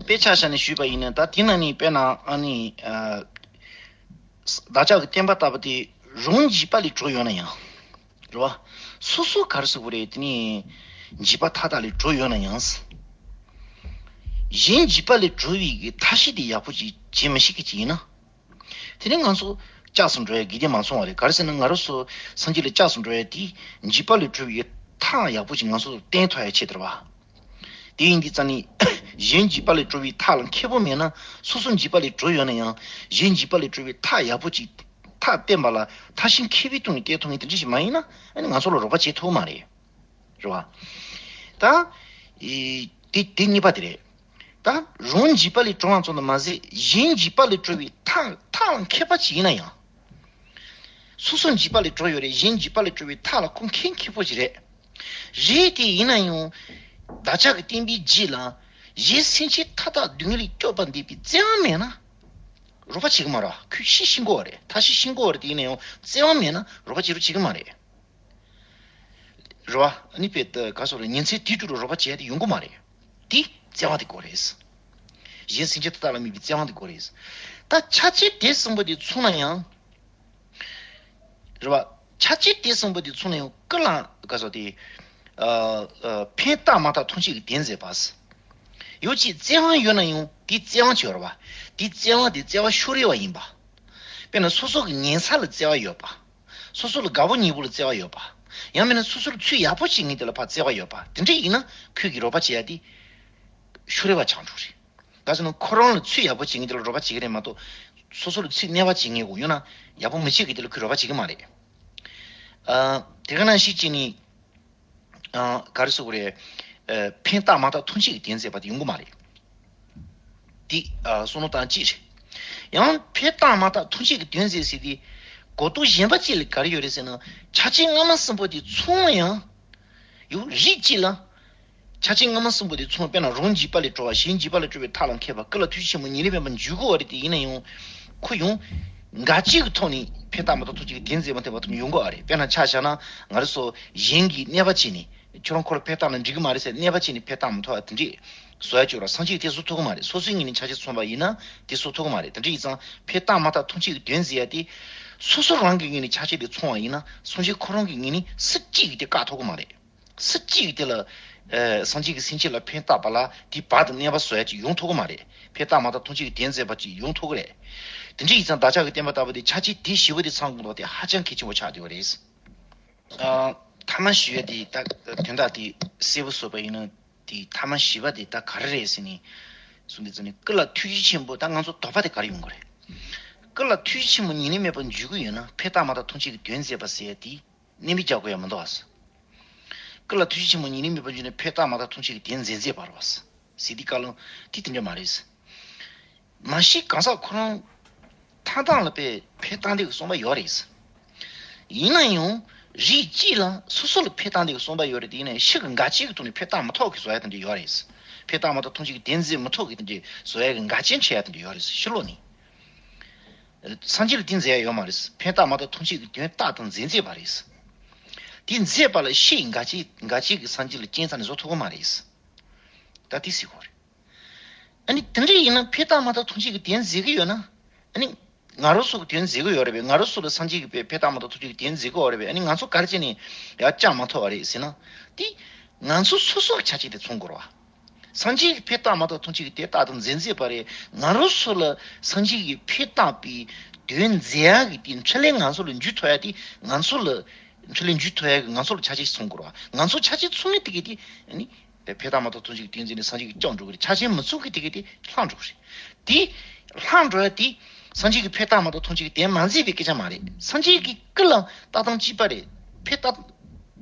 དཔེ་ཆ་བཞག་ནས་ཞུས་པ་ཡིན་ན། ད་དེ་ནང་ནས་དཔེར་ན་ཨ་ནི། ཨ། བདག་ཅག་གི་བསྟན་པ་ལྟ་བུ་དེ་རང་འཇིགས་པ་ལས་གྲོལ་ཡོད་ན་ཡང་། རེད་བ། སོ་སོ་ག་རེ་ཟེར་དགོས་རེད། དེ་ནི་འཇིགས་པ་མཐའ་དག་ལས་གྲོལ་ཡོད་ན་ཡང་། གཞན་འཇིགས་པ་ལས་གྲོལ་བའི་གི་ཐབས་ཤེས་དེ་ཡག་པོ་ཅིག་བྱེད་མི་ཤེས་མཁན་ཅིག་ཡིན་ན། དེ་ནི་ང་ཚོ་སྐྱབས་སུ་འགྲོ་ཡ་དགེ་སྡིག་མ་མཚུངས་པ་རེད། ག་རེ་ཟེར་ན་ང་རང་ཚོ་སངས་རྒྱས་ལ་སྐྱབས་སུ་འགྲོ་ཡ་དེ་འཇིགས་པ་ལས་གྲོལ་བའི་ ཐག་ཡག་པོ་ཞིག་ང་ཚོ་བསྟན་ཐུབ་ཡ་ཆེད་དུ་རེད་བ། དེ་ཡིན་དུས་ཙང་ནི་གཞན་འཇིགས་པ་ལས་སྒྲོལ་བའི་ཐག་ལ་མཁས་པོ་མེད་ན། སོ་སོ་འཇིགས་པ་ལས་སྒྲོལ་ཡོད་ན་ཡང་གཞན་འཇིགས་པ་ལས་སྒྲོལ་བའི་ཐག་ཡག་པོ་ཅིག་ཐག་བསྟན་པ་ལ་ཐག་ཤིང་མཁས་པའི་སྟེང་ནས་བསྟན་ཐུབ་མཁན་དེ་འདྲ་ཞིག་མ་ཡིན་ན། ཨ་ནི་ང་ཚོ་ལ་རོགས་པ་བྱེད་ཐུབ་མ་རེད། རེད་བ། ད་ཨི་དེ་དེ་གཉིས་པ་དེ་རེད། ད་རང་འཇིགས་པ་ལས་གྲོལ་བ་ཙམ་དུ་མ་ཟད། གཞན་འཇིགས་པ་ལས་གྲོལ་བའི་ཐག་ཐག་ལ་མཁས་པ་ཅིག་ཡིན་ན་ཡང་། སོ་སོ་འཇིགས་པ་ལས་གྲོལ་ཡོད་རེད། གཞན་འཇིགས་པ་ལས་གྲོལ་བའི་ཐག་ལ་ཁོ་མཁས་མཁས་པོ་ཅིག་རེད། རེད་དེ་ཡིན་ན་ཡང་། བདག་ཅག་གི་བསྟན་པའི་རྗེས་ལ་གཞན་སེམས་ཅན་མཐའ་དག་སྡུག་བསྔལ་ལས་སྐྱོབ་པར་འདོད་པའི་བརྩེ་བ་མེད་ན། རོགས་པ་བྱེད་གི་མ་རེད་བ། ཁོས་ཤི་ཤི་དགོས་པ་རེད། ཐ་ཤི་ཤི་དགོས་པ་རེད། དེ་ཡིན་ན་ཡང་བརྩེ་བ་མེད་ན་རོགས་པ་བྱེད་རོགས་བྱེད་གི་མ་རེད། རེད་བ། ཨ་ནི་དཔེ་ད་ག་སོགས་རེད། ཉིན་མཚན་དུས་དྲུག་ལ་རོགས་པ་བྱས་ཏེ་ཡོང་གི་མ་རེད། དེ་བརྩེ་བ་དེ་དགོས་རེད། གཞན་སེམས་ཅན་མཐའ་དག་ལ་དམིགས་པའི་བརྩེ་བ་དེ་དགོས་རེད། ད་ཆ་རྐྱེན་དེ་གསུམ་པོ་དེ་ཚང་ན་ཡང་། རེད་བ། ཆ་རྐྱེན་དེ་གསུམ་པོ་དེ་ཚང་ན་ཡང་ཀུན་ལ་ག་སོགས་དེ། ཨ་ཨ་ཕན་བཏགས་མ་བཏགས་ཐམས་ཅད་ཀྱི་དོན་མཛད་པ། ཡོད་ཅེས་བརྩེ་བ་ཡོད་ན་ཡང་དེ་བརྩེ་བ་ཅིག་ཡོད་རེད་བ། དེ་བརྩེ་བ་དེ་བརྩེ་བ་ཕྱོགས་རིས་པ་ཡིན་པ། དཔེར་ན་སོ་སོ་གི་ཉལ་ས་ལ་བརྩེ་བ་ཡོད་པ། སོ་སོ་ལ་དགའ་པོ་ཉེ་པོ་ལ་བརྩེ་བ་ཡོད་པ། ཡང་མིན་ན་སོ་སོར་ཚུལ་ཡག་པོ་བྱེད་མཁན་དེ་ལ་ཕར་བརྩེ་བ་ཡོད་པ། དེ་འདྲ་ཡིན་ན་ཁོས་ཀྱི་རོགས་པ་བྱེད་ཡ་དེ་ཕྱོགས་རིས་པ་ཆགས་འགྲོ་རེད། ག་ཟེར་ན་ཁོ་རང་ལ་ཚུལ་ཡག་པོ་བྱེད་མཁན་དེ་ལ་རོགས་པ་བྱེད་ཀྱི་རེད་མ་གཏོགས། སོ་སོ་ལ་ཚུལ་གནོད་པ་བྱེད་མཁན་གོ་ཡོད་ན་ཡག་པོ་མི་བྱེད་མཁན་དེ་ལ་ཁོས་རོགས་པ་བྱེད་ཀྱི་མ་རེད། ཨ་དེ་ག་ནང་བཞིན་བྱས་ནས། ཨ་ག་རེ་ཟེར་དགོས་རེད། ཨ་ཕན་བཏགས་མ་བཏགས་ཐམས་ཅད་ཀྱི་དོན་མཛད་པ་དེ་ཡོང་གི་མ་རེད། དེ་ཨ་བསམ་བློ་བཏང་གཅིག་རེད། ཡང་ཕན་བཏགས་མ་བཏགས་ཐམས་ཅད་ཀྱི་དོན་མཛད་ཟེར་དེ། གོ་རྟོགས་གཞན་པ་གཅིག་ལ་ག་རེ་ཡོད་རེད་ཟེར་ན། ཆ་རྐྱེན་སྔ་མ་གསུམ་པོ་དེ་ཚང་ཡང་། ཡང་རིགས་གཅིག་ལ། ཆ་རྐྱེན་སྔ་མ་གསུམ་པོ་དེ་ཚང་། དཔེར་ན་རང་འཇིགས་པ་ལས་གྲོལ་བ། གཞན་འཇིགས་པ་ལས་གྲོལ་བའི་ཐབས་ལ་མཁས་པ། སྐུ་ལ་ཐུགས་རྗེ་ཆེན་པོ་ཉེ་རིང་མེད་པར་འཇུག་དགོས་པ་རེད། དེ་ཡིན་ན་ཡང་། ཁོ་ཡང་འགལ་རྐྱེན་གྱི་ཐོག་ནས་ཕན་བཏགས་མ་བཏགས་ཐམས་ཅད་ཀྱི་དོན་མཛད་མ་ཐུབ་པ་དེ་ཡོང་གི་ཡོད་རེད། དཔེར་ན་ཆ་བཞག་ན་ང་རང་ཚོ་གཞན་གྱིས་གནོད་པ་བྱས་ནས། ཁྱོད་རང་ཁོ་ལ་ཕན་བཏགས་ན་འགྲིག་གི་མ་རེད་ཟེར་གནོད་པ་བྱས་ནས་ཕན་བཏགས་མ་ཐུབ་པ་དེ་འདྲས་བཟོ་ཡ་ཅིག་ཡོད་རེད། སངས་རྒྱས་ཀྱིས་དེ་བཟོ་ཐུབ་ཀྱི་མ་རེད། སོ་སོའི་ངོས་ནས་ཆ་རྐྱེན་ཚང་བ་ཡིན་ན་དེ་བཟོ་ཐུབ་ཀྱི་མ་རེད། དེ་འདྲ་ཡིན་ཙང་ཕན་བཏགས་མ་བཏགས་ཐམས་ཅད་ཀྱི་དོན་མཛད་ཡ་དེ། སོ་སོ་རང་གི་ངོས་ནས་ཆ་རྐྱེན་དེ་ཚང་བ་ཡིན་ན་སངས་རྒྱས་ཁོ་རང་གི་ངོས་ནས་སུ་གཅིག་གིས་དེ་བཀག་ཐུབ་ཀྱི་མ་རེད། སུ་གཅིག་གིས་དེ་ལ། ཨ་སངས་རྒྱས་ཀྱིས་སེམས་ཅན་ལ་ཕན་བཏགས་པ་ལ་དེའི་བར་དུ་གནོད་པ་བཟོ་ཡ་ཅིག་ཡོང་ཐུབ་ཀྱི་མ་རེད། ཕན་བཏགས་མ་བཏགས་ཐམས་ཅད་ཀྱི་དོན་མཛད་པ་ཅིག་ཡོང་ཐུབ་ཀྱི་རེད། དེ་འདྲ་ཡིན་ཙང་བདག་ཅག་གི་བསྟན་པ་ལྟ་བུ་དེ་ཆ་རྐྱེན་དེ་བཞི་པོ་དེ་ཚང་དགོས་པ་དེ་ཧ་ཅང་གལ་ཆེན་པོ་ཆགས་བསྡད་པ་རེད། ཨ་ཐ་མ་ཞུ་ཡ་དེ་ད་དོན་དག་དེ་གསལ་པོ་བཟོས་པ་ཡིན་ན། དེ་ཐ་མ་བཞི་པ་དེ་ད་ག་རེ་རེད་ཟེར་ནས་གསུངས་དུས་ཙམ་ནས། སྐུ་ལ་ཐུགས་རྗེ་ཆེན་པོ། ད་ང་ཚོ་དོགས་པ་དེ་ག་རེ་ཡོང་གི་རེད། སྐུ་ལ་ཐུགས་རྗེ་ཆེན་པོ་ཉེ་རིང་མེད་པར་འཇུག་གི་ཡོད་ན་ཕན་བཏགས་མ་བཏགས་ཐམས་ཅད་ཀྱི་དོན་མཛད་པ་ཟེར་ཡ་དེ། གནོན་པའི་རྒྱག་དགོས་ཡ་མི་འདུག་ཨ། སྐུ་ལ་ཐུགས་རྗེ་ཆེན་པོ་ཉེ་རིང་མེད་པར་འཇུག་ནས་ཕན་བཏགས་མ་བཏགས་ཐམས་ཅད་ཀྱི་དོན་མཛད་མཛད་པ་རེད་བ། ཟེར་དེ་བཀའ་ལུང་དེ་དེ་འདྲ་མ་རེད། མ་གཞི་གང་ཟག་ཁོ་རང་ཐ་དང་ལ་དཔེ་ཕན་བཏགས་འདོད་ཀྱི་བསམ་པ་ཡོད་རེད། ཡིན་ན་ཡང་རིགས་གཅིག་ལ་སོ་སོ་ལ་ཕན་བཏགས་འདོད་ཀྱི་བསམ་པ་ཡོད་རེད། དེ་ཡིན་ན་ཕྱི་གི་འགལ་རྐྱེན་གྱི་ཐོག་ནས་ཕན་བཏགས་མི་ཐུབ་ཀྱི་བཟོ་ཡ་དེ་འདྲ་ཡོད་རེད། ཕན་བཏགས་མ་བཏགས་ཐམས་ཅད་ཀྱི་དོན་མཛད་མི་ཐུབ་ཀྱི་དེ་འདྲ་བཟོ་ཡ་གི་འགལ་རྐྱེན་བྱེད་ཡ་དེ་འདྲ་ཡོད་རེད། ཕྱི་ལོགས་ནས། སངས་རྒྱས་ལ་དེ་མཛད་ཡ་ཡོད་མ་རེད། ཕན་བཏགས་མ་བཏགས་ཐམས་ཅད་ཀྱི་དོན་བཏགས་དང་མཛད་མཛད་པ་རེད། དེ་མཛད་པ་ལ་ཕྱིའི་འགལ་རྐྱེན་འགལ་རྐྱེན་གྱིས་སངས་རྒྱས་ལ་རྐྱེན་རྩ་ནས་བཟོ་ཐུབ་ཀྱི་མ་རེད། ད་དེ་ཟེར་དགོས་རེད། ཨ་ནི་དེ་འདྲ་ཡིན་ན་ཕན་བཏགས་མ་བཏགས་ཐམས་ཅད་ཀྱི་དོན་མཛད་ཀྱི་ཡོད་ན། ཨ་ནི་ང་རང་ཚོ་གི་དོན་མཛད་ཀྱི་ཡོད་རེད་པས། ང་རང་ཚོ་ལ་སངས་རྒྱས་ཀྱིས་ཕན་བཏགས་མ་བཏགས་ཐམས་ཅད་ཀྱི་དོན་མཛད་ཀྱི་ཡོད་རེད་པས། ཨ་ནི་ང་ཚོ་ག་རེ་བྱས་ནས་ཡར་བཅག་མ་ཐུབ་པ་རེད་ཟེར་ན། དེ་ང་ཚོ་སོ་སོ་གི་ཆ་རྐྱེན་དེ་མཚོན་དགོས་རེད་བ། སངས་རྒྱས་ཀྱིས་ཕན་བཏགས་མ་བཏགས་ཐམས་ཅད་ཀྱི་དོན་བཏགས་དང་མཛད་མཛད་པ་རེད། ང་རང་ཚོ་ལ་སངས་རྒྱས་ཀྱིས་ཕན་བཏགས་པའི་དོན་མཛད་ཡག་གི་དེ་འཕྲིན་ལས་ང་ཚོ་ལ་འཇུག་ཐུབ་ཡག་དེ་ང་ཚོ་ལ། འཕྲིན་ལས་འཇུག་ཐུབ་ཡག་གི་ང་ཚོ་ལ་ཆ་རྐྱེན་མཚོན་དགོས་རེད་བ། ང་ཚོ་ཆ་རྐྱེན་མཚོན་མཁན་དེ་གི་དེ་ཨ་ནི། ཕན་བཏགས་མ་བཏགས་ཐམས་ཅད་ཀྱི་དོན་མཛད་ནས་སངས་རྒྱས་ཀྱིས་བསྐྱངས་འགྲོ་གི་རེད། ཆ་རྐྱེན་མི་མཚོན་མཁན་དེ་གི་དེ་ལྷག་འགྲོ་གི་རེད། དེ་ལྷག་འགྲོ་ཡག་དེ་སངས་རྒྱས་ཀྱིས་ཕན་བཏགས་མ་བཏགས་ཐམས་ཅད་ཀྱི་དོན་མ་མཛད་པའི་སྐད་ཆ་མ་རེད། སངས་རྒྱས་ཀྱི་སྐུ་ལ་བཏགས་སྟངས་གཅིག་པ་རེད། ཕན་བཏགས།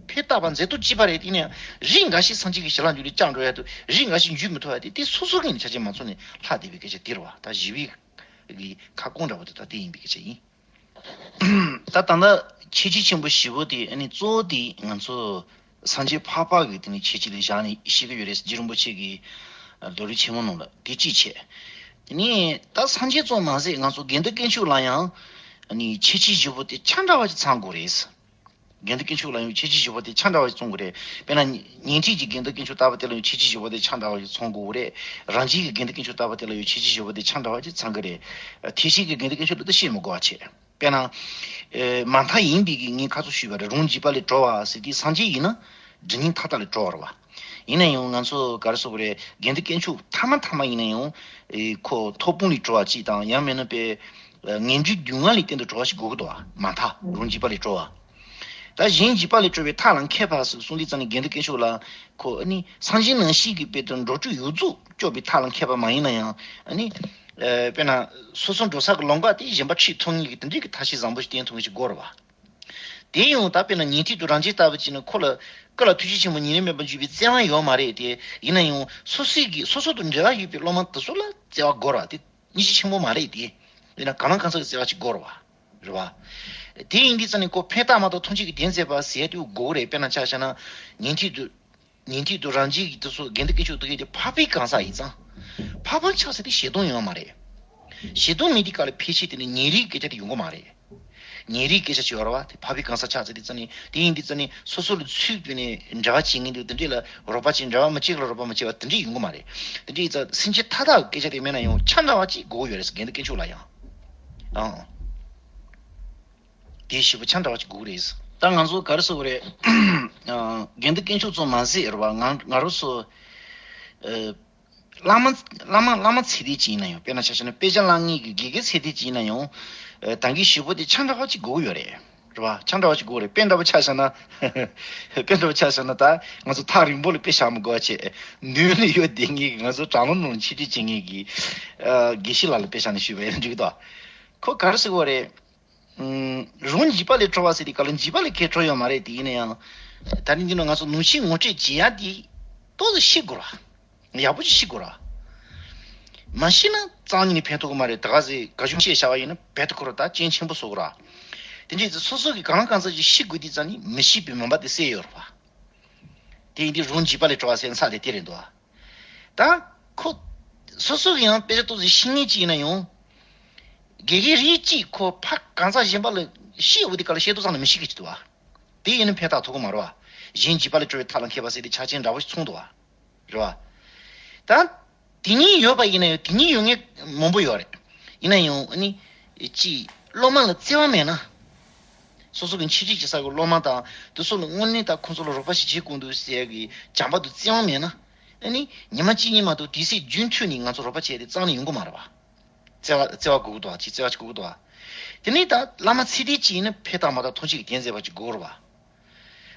ཕན་བཏགས་པ་མཛད་སྟངས་གཅིག་པ་རེད། དེ་ནས་རིགས་འགའ་ཞིག་སངས་རྒྱས་ཀྱི་ཞལ་ལག་མཇུག་ལ་བཅག་འགྲོ་ཡག་དུས་རིགས་འགའ་ཞིག་འཇུག་མི་ཐུབ་ཡག་དེ་དེ་སོ་སོ་གི་ནས་ཆ་རྐྱེན་མ་མཚོན་ནས་ལྷག་བསྡད་པའི་སྐད་ཆ་དེ་རེད་བ། ད་བཞི་པའི་གི་ཁ་སྐོང་འདྲ་བོ་དེ་ད་དེ་ཡིན་པའི་སྐད་ཆ་ཡིན། ད་ད་ལྟ་ཁྱད་ཆོས་ཆེན་པོ་བཞི་པོ་དེ་ཨ་ནི་གཙོ་བོ་དེ་ང་ཚོ་སངས་རྒྱས་འཕགས་པ་གི་དེ་ནི་ཁྱད་ཆོས་ལ་བཞག་ནས་བཤད་ཀྱི་ཡོད་རེད། རྗེ་རིན་པོ་ཆེ་གི་མདོ་ལུགས་ཆེན་མོ་ནང་ལ་དེ་གཅིག་བྱས། དེ་ནས་ད་སངས་རྒྱས་ཙམ་མ་ཟད་ང་ཚོ་དགེ་འདུན་དཀོན་མཆོག་ལ་ཡང་ཨ་ནི་ཁྱད་ཆོས་བཞི་པོ་དེ་ཆ་འདྲ་བ་ཞིག་ཚང་དགོས་རེད། དགེ་འདུན་དཀོན་མཆོག་ལ་ཡང་ཁྱད་ཆོས་བཞི་པོ་དེ་ཆ་འདྲ་བ་ཞིག་ཚང་དགོས་རེད། དཔེར་ན་ཉན་ཐོས་ཀྱི་དགེ་འདུན་དཀོན་མཆོག་ལྟ་བུ་དེ་ལ་ཡང་ཁྱད་ཆོས་བཞི་པོ་དེ་ཆ་འདྲ་བ་ཞིག་ཚང་དགོས་རེད། རང་རྒྱལ་གྱི་དགེ་འདུན་དཀོན་མཆོག་ལྟ་བུ་དེ་ལ་ཡང་ཁྱད་ཆོས་བཞི་པོ་དེ་ཆ་འདྲ་བ་ཞིག་ཚང་གི་རེད། ཐེག་ཆེན་གྱི་དགེ་འདུན་དཀོན་མཆོག་ལ་ད་བཤད་མི་དགོས་པ་བྱས། དཔེར་ན། ཨེ་མ་མཐའ་ཡིན་པའི་གི་ངས་ཁ་ཚོ་ཞུས་པ་རེད། རང་འཇིགས་པ་ལས་གྲོལ་བ་ཟེར་དུས་སངས་རྒྱས་ཡིན་ན་འབྲས་རྙིང་མཐའ་དག་ལས་གྲོལ་བ་རེད་བ། ཡིན་ན་ཡང་ང་ཚོ་ག་རེ་ཟེར་དགོས་རེད། དགེ་འདུན་དཀོན་མཆོག་ཐ་མ་ཐ་མ་ཡིན་ན་ཡང་ཨེ་ཁོ་མཐོ་དཔུང་ལས་གྲོལ་བ་གཅིག་དང་ཡང་མིན་ན་པའི་ངན་འགྲོའི་སྡུག་བསྔལ་ལས་གཏན་དུ་གྲོལ་བ་ཞིག་དགོས་ཀྱི་འདུག་བ། མ་མཐའ་རང་འཇིགས་པ་ལས་གྲོལ་བ། ད་གཞན་འཇིགས་པ་ལས་སྐྲོ་བའི་མཐའ་ལ་མཁས་པ་ཟེར་གསུངས་དུས་ཙང་ནས་དགེ་འདུན་དཀོན་མཆོག་ལ་ཁོ་ཨ་ནི་སངས་རྒྱས་རྣམ་ཤེས་ཀྱི་དཔེ་དེ་འགྲོ་དྲུག་ཡོངས་རྫོགས་སྐྱོབ་པའི་མཐའ་ལ་མཁས་པ་མ་ཡིན་ན་ཡང་ཨ་ནི་ཨ་དཔེར་ན་སོ་སོ་འགྲོ་ས་གི་ལམ་ཀ་དེ་གཞན་པ་ཁྲིད་ཐུབ་ངེས་ཀྱི་དེ་འདྲའི་གི་ཐབས་ཤེས་བཟང་པོ་ཞིག་བསྟེན་ཐུབ་ངེས་ཞིག་དགོས་རེད་བ། དེ་ཡང་ད་དཔེར་ན་ཉན་ཐོས་དང་རང་རྒྱལ་ལྟ་བུ་བྱས་ན་ཁོ་ལ་སྐུ་ལ་ཐུགས་རྗེ་ཆེན་པོ་ཉེ་རིང་མེད་པར་འཇུག་པའི་བརྩེ་བ་ཡོད་མ་རེད་དེ། ཡིན་ན་ཡང་སོ་སོའི་གི་སོ་སོ་དང་འབྲེལ་བ་ཡོད་པའི་སློབ་མ་དེ་ཚོ་ལ་བརྩེ་བ་དགོས་རེད་བ། དེ་སྙིང་རྗེ་ཆེན་པོ་མ་རེད་དེ། ཡིན་ན་གང་ལ་གང་འཚམ་གི་བརྩེ་བ་ཅིག་དགོས་རེད་བ། རེད་བ། དེ་ཡིན་དུས་ཙང་ནས་ཁོ་ཕན་བཏགས་མ་གཏོགས་ཐོན་སྐྱེད་ཀྱི་དོན་མཛད་པ་ཟེར་ཡ་དེ་དགོས་རེད། དཔེར་ན་ཆ་བཞག་ན་ཉན་ཐོས་དང་ཉན་ཐོས་དང་རང་རྒྱལ་གྱི་དེ་ཚོ་དགེ་འདུན་དཀོན་མཆོག་དེ་གའི་དེ་འཕགས་པའི་གང་ཟག་ཡིན་ཙང་། འཕགས་པ་ཆགས་ཚེ་དེ་ཞེ་སྡང་ཡོད་མ་རེད། ཞེ་སྡང་མེད་དུས་ག་ལ་ཕལ་ཆེར་དེ་ནི་ཉེ་རིང་སྐད་ཆ་དེ་ཡོང་གི་མ་རེད། ཉེ་རིང་སྐད་ཆ་ཅིག་ཡོད་རེད་བ། དེ་འཕགས་པའི་གང་ཟག་ཆགས་ཚེ་དེ་ཙ་ནི་དེ་ཡིན་དུས་ཙ་ནི་སོ་སོ་ལ་ཚུལ་བསྟན་ནས་འབྲེལ་བ་བྱེད་མཁན་དེ་དེ་འདྲས་ལ་རོགས་པ་བྱེད། འབྲེལ་བ་མི་གཅིག་ལ་རོགས་པ་མི་བྱེད་པ་དེ་འདྲས་ཡོང་གི་མ་རེད། དེ་འདྲས་ཡིན་ཙང་སེམས་ཅན་མཐའ་དག་གི་སྐད་ཆ་དེ་མེད་ན་ཡང་ཆ་འདྲ་བ་ཅིག་དགོས་ཀྱི་ཡོད་རེད་ཟེར། དགེ་འདུན་དཀོན་མཆོག་ལ་ཡང་། ཨང་། དེའི་གཞི་པོ་ཆ་འདྲ་བ་ཅིག་དགོས་རེད། ད་ང་ཚོ་ག་རེ་ཟེར་དགོས་རེད། ཨ། དགེ་འདུན་དཀོན་མཆོག་ཚོ་མ་ཟད་རེད་བ། ང་ང་རང་ཚོ། ཨ། བླ་མ་བླ་མ་བླ་མ་ཚད་ལྡན་ཅིག་ཡིན་ན་ཡང་། དཔེར་ན་ཆ་བཞག་ན་དཔེ་ཆ་བླངས་མཁན་གྱི་དགེ་རྒན་ཚད་ལྡན་ཅིག་ཡིན་ན་ཡང་། ཨ། ད་གིན་གཞི་པོ་དེ་ཆ་འདྲ་བ་ཅིག་དགོས་ཀྱི་ཡོད་རེད། རེད་བ། ཆ་འདྲ་བ་ཅིག་དགོས་རེད། དཔེ་འདྲ་བོ་ཆ་བཞག་ན། དཔེ་འདྲ་བོ་ཆ་བཞག་ན་ད་ང་ཚོ་ཐག་རིང་པོ་ལ་དཔེ་བཞག་མི་དགོས་པ་བྱས། མདུན་ལ་ཡོད་བསྡད་མཁན་གྱི་ང་ཚོ་དྲ་ལམ་ནང་ལ་ཆེད་སྒྲིག་བྱེད་མཁན་གྱི། ཨ། དགེ་བཤེས་ལགས་ལ་དཔེ་བཞག་ནས་ཞུས་པ་ཡིན་ན་འགྲིག་གི་འདུག་ཁོ་ག་རེ་ཟེར་གྱི་ཡོད་རེད། ཨུམ། རང་འཇིགས་པ་ལས་སྐྲོ་བ་ཟེར་དུས་ག་ལ་འཇིགས་པ་ལས་ཁེ་སྐྲོ་ཡོད་མ་རེད་དེ། ཡིན་ན་ཡང་། ད་རིང་འདི་ནང་ང་ཚོ་ནང་ཆོས་ངོ་སྤྲོད་བྱེད་ཡ་དེ་ཏོག་ཙམ་ཤེས་དགོས་ར། ཡག་པོ་ཅིག་ཤེས་དགོས་ར། མ་ཤེས་ན་རྩ་བ་ཉིད་ནས་ཕན་ཐོགས་ཀྱི་མ་རེད། ད་ག་ཟེ་ག་གཞུང་བཤད་བྱ་བ་ཡིན་ན་རྦད་དེ་ཁོ་ར་ད་རྐྱེན་ཆེན་པོ་བཟོ་གི་ར། དེ་འདྲས་ཚེ་སོ་སོ་གིས་གང་ལ་གང་འཚམ་ཅིག་ཤེས་དགོས་དུས་ཙང་ནི་མི་ཤེས་པའི་མུན་པ་དེ་སེལ་ཡོད་ར་བ། དེ་ཡིན་དུས་རང་འཇིགས་པ་ལས་སྐྲོ་བ་ཟེར་ན་ས་དེ་དེ་རེད་འདུག་བ། ད་ཁོ་སོ་སོ་གིས་ཡང་དཔེ་ཆ་ཏོག་ཙམ་ཤེས་མཁན་ཅིག་ཡིན་ན་ཡང་། དགེ་རྒན་རིགས་གཅིག་ཁོ་ཕ་གང་ཟག་གཞན་པ་ལ་བཤད་འོ་དེ་ག་ལ་བཤད་དོ་ཙང་ལ་མི་ཤེས་གི་ཅིག་འདུག་བ། དེ་ཡིན་ན་ཕན་ཐོགས་ཐུབ་ཀྱི་མ་རེད་བ། གཞན་འཇིགས་པ་ལས་སྐྲོ་བའི་མཐའ་ལ་མཁས་པ་ཟེར་དེ་ཆ་རྐྱེན་འདྲ་བོ་ཞིག་ཚང་འདུག་བ། རེད་བ། ད། དེ་གཉིས་ཡོད་པ་ཡིན་ན་ཡང་དེ་གཉིས་ཡོད་མཁན་མང་པོ་ཡོད་རེད། ཡིན་ན་ཡང་ཨ་ནི། ཅིག་སློབ་མ་ལ་བརྩེ་བ་མེད་ན། སོ་སོ་གི་འཆད་ཁྲིད་བྱེད་ས་གི་སློབ་མ་དང་དེ་ཚོ་ལ་དངོས་གནས་ད་ཁོང་ཚོ་ལ་རོགས་པ་ཞིག་བྱེད་དགོས་འདུག་ཟེར་ཡ་གི་བྱམས་པ་དང་བརྩེ་བ་མེད་ན། ཨ་ནི་ཉི་མ་གཅིག་གཉིས་མ་གཏོགས་དུས་ཚོད་རྒྱུན་མཐུད་ནས་ང་ཚོ་རོགས་པ་བྱས་ཏེ་རྩ་ནས་ཡོང་གི་མ་རེད་བ། བརྩེ་བ་བརྩེ་བ་དགོས་ཀྱི་འདུག་བ། ཅིག་བརྩེ་བ་ཅིག་དགོས་ཀྱི་འདུག་བ། དེ་ནས་ད་བླ་མ་ཚད་ལྡན་ཅིག་ཡིན་ན་ཕན་ཐོགས་མ་ཐོགས་ཐོན་སྐྱེད་ཀྱི་དོན་མཛད་པ་ཅིག་དགོས་རེད་བ།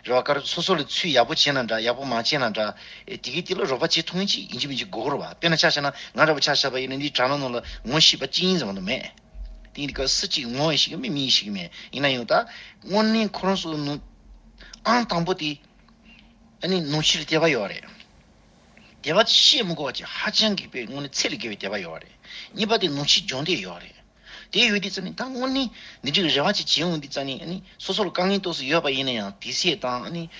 རེད་བ། ག་རེ་སོ་སོ་ལ་ཚུལ་ཡག་པོ་བྱས་ན་འདྲ། ཡག་པོ་མ་བྱས་ན་འདྲ། ཨེ། དེ་གའི་དེ་ལ་རོགས་པ་བྱེད་ཐུབ་མཁན་ཅིག་ཡིན་གཅིག་མིན་གཅིག་དགོས་རེད་བ། དཔེར་ན་ཆ་བཞག་ན་ང་འདྲ་པོ་ཆ་བཞག་པ་ཡིན་ན་འདིའི་དྲ་ལམ་ནང་ལ་ངོ་ཤེས་པ་གཅིག་གཉིས་ཙམ་མ་གཏོགས་མེད། དེ་ཡིན་དུས་སྐབས་སུ་གཅིག་ངོ་ཡང་ཤེས་ཀྱི་མེད། མི་ཡང་ཤེས་ཀྱི་མེད། ཡིན་ན་ཡང་ད་དངོས་གནས་ཁོ་རང་ཚོ་ནང་ཨང་དང་པོ་དེ། ཨ་ནི་ནང་ཆོས་ལ་དད་པ་ཡོད་རེད། དད་པ་ཅིག་བཤད་མི་དགོས་པ་ཅིག་ཧ་ཅང་གི་དཔེ་དངོས་གནས་ཚད་ལས་བརྒལ་བའི་དད་པ་ཡོད་རེད། གཉིས་པ་དེ་ནང་ཆོས་སྦྱོང་འདོད་ཡོད་རེད། དེ་ཡོད་དུས་ཙ་ནི་ད་དངོས་གནས་འདི་འདྲའི་རེ་བ་ཅིག་བྱེད་འོང་དུས་ཙ་ནི། ཨ་ནི་སོ་སོ་ལ་དཀའ་ངལ་ཏོག་ཙམ་ཡོད་པ་ཡིན་ན་ཡང་། དུས་ཚོད་དང་། ཨ་ནི་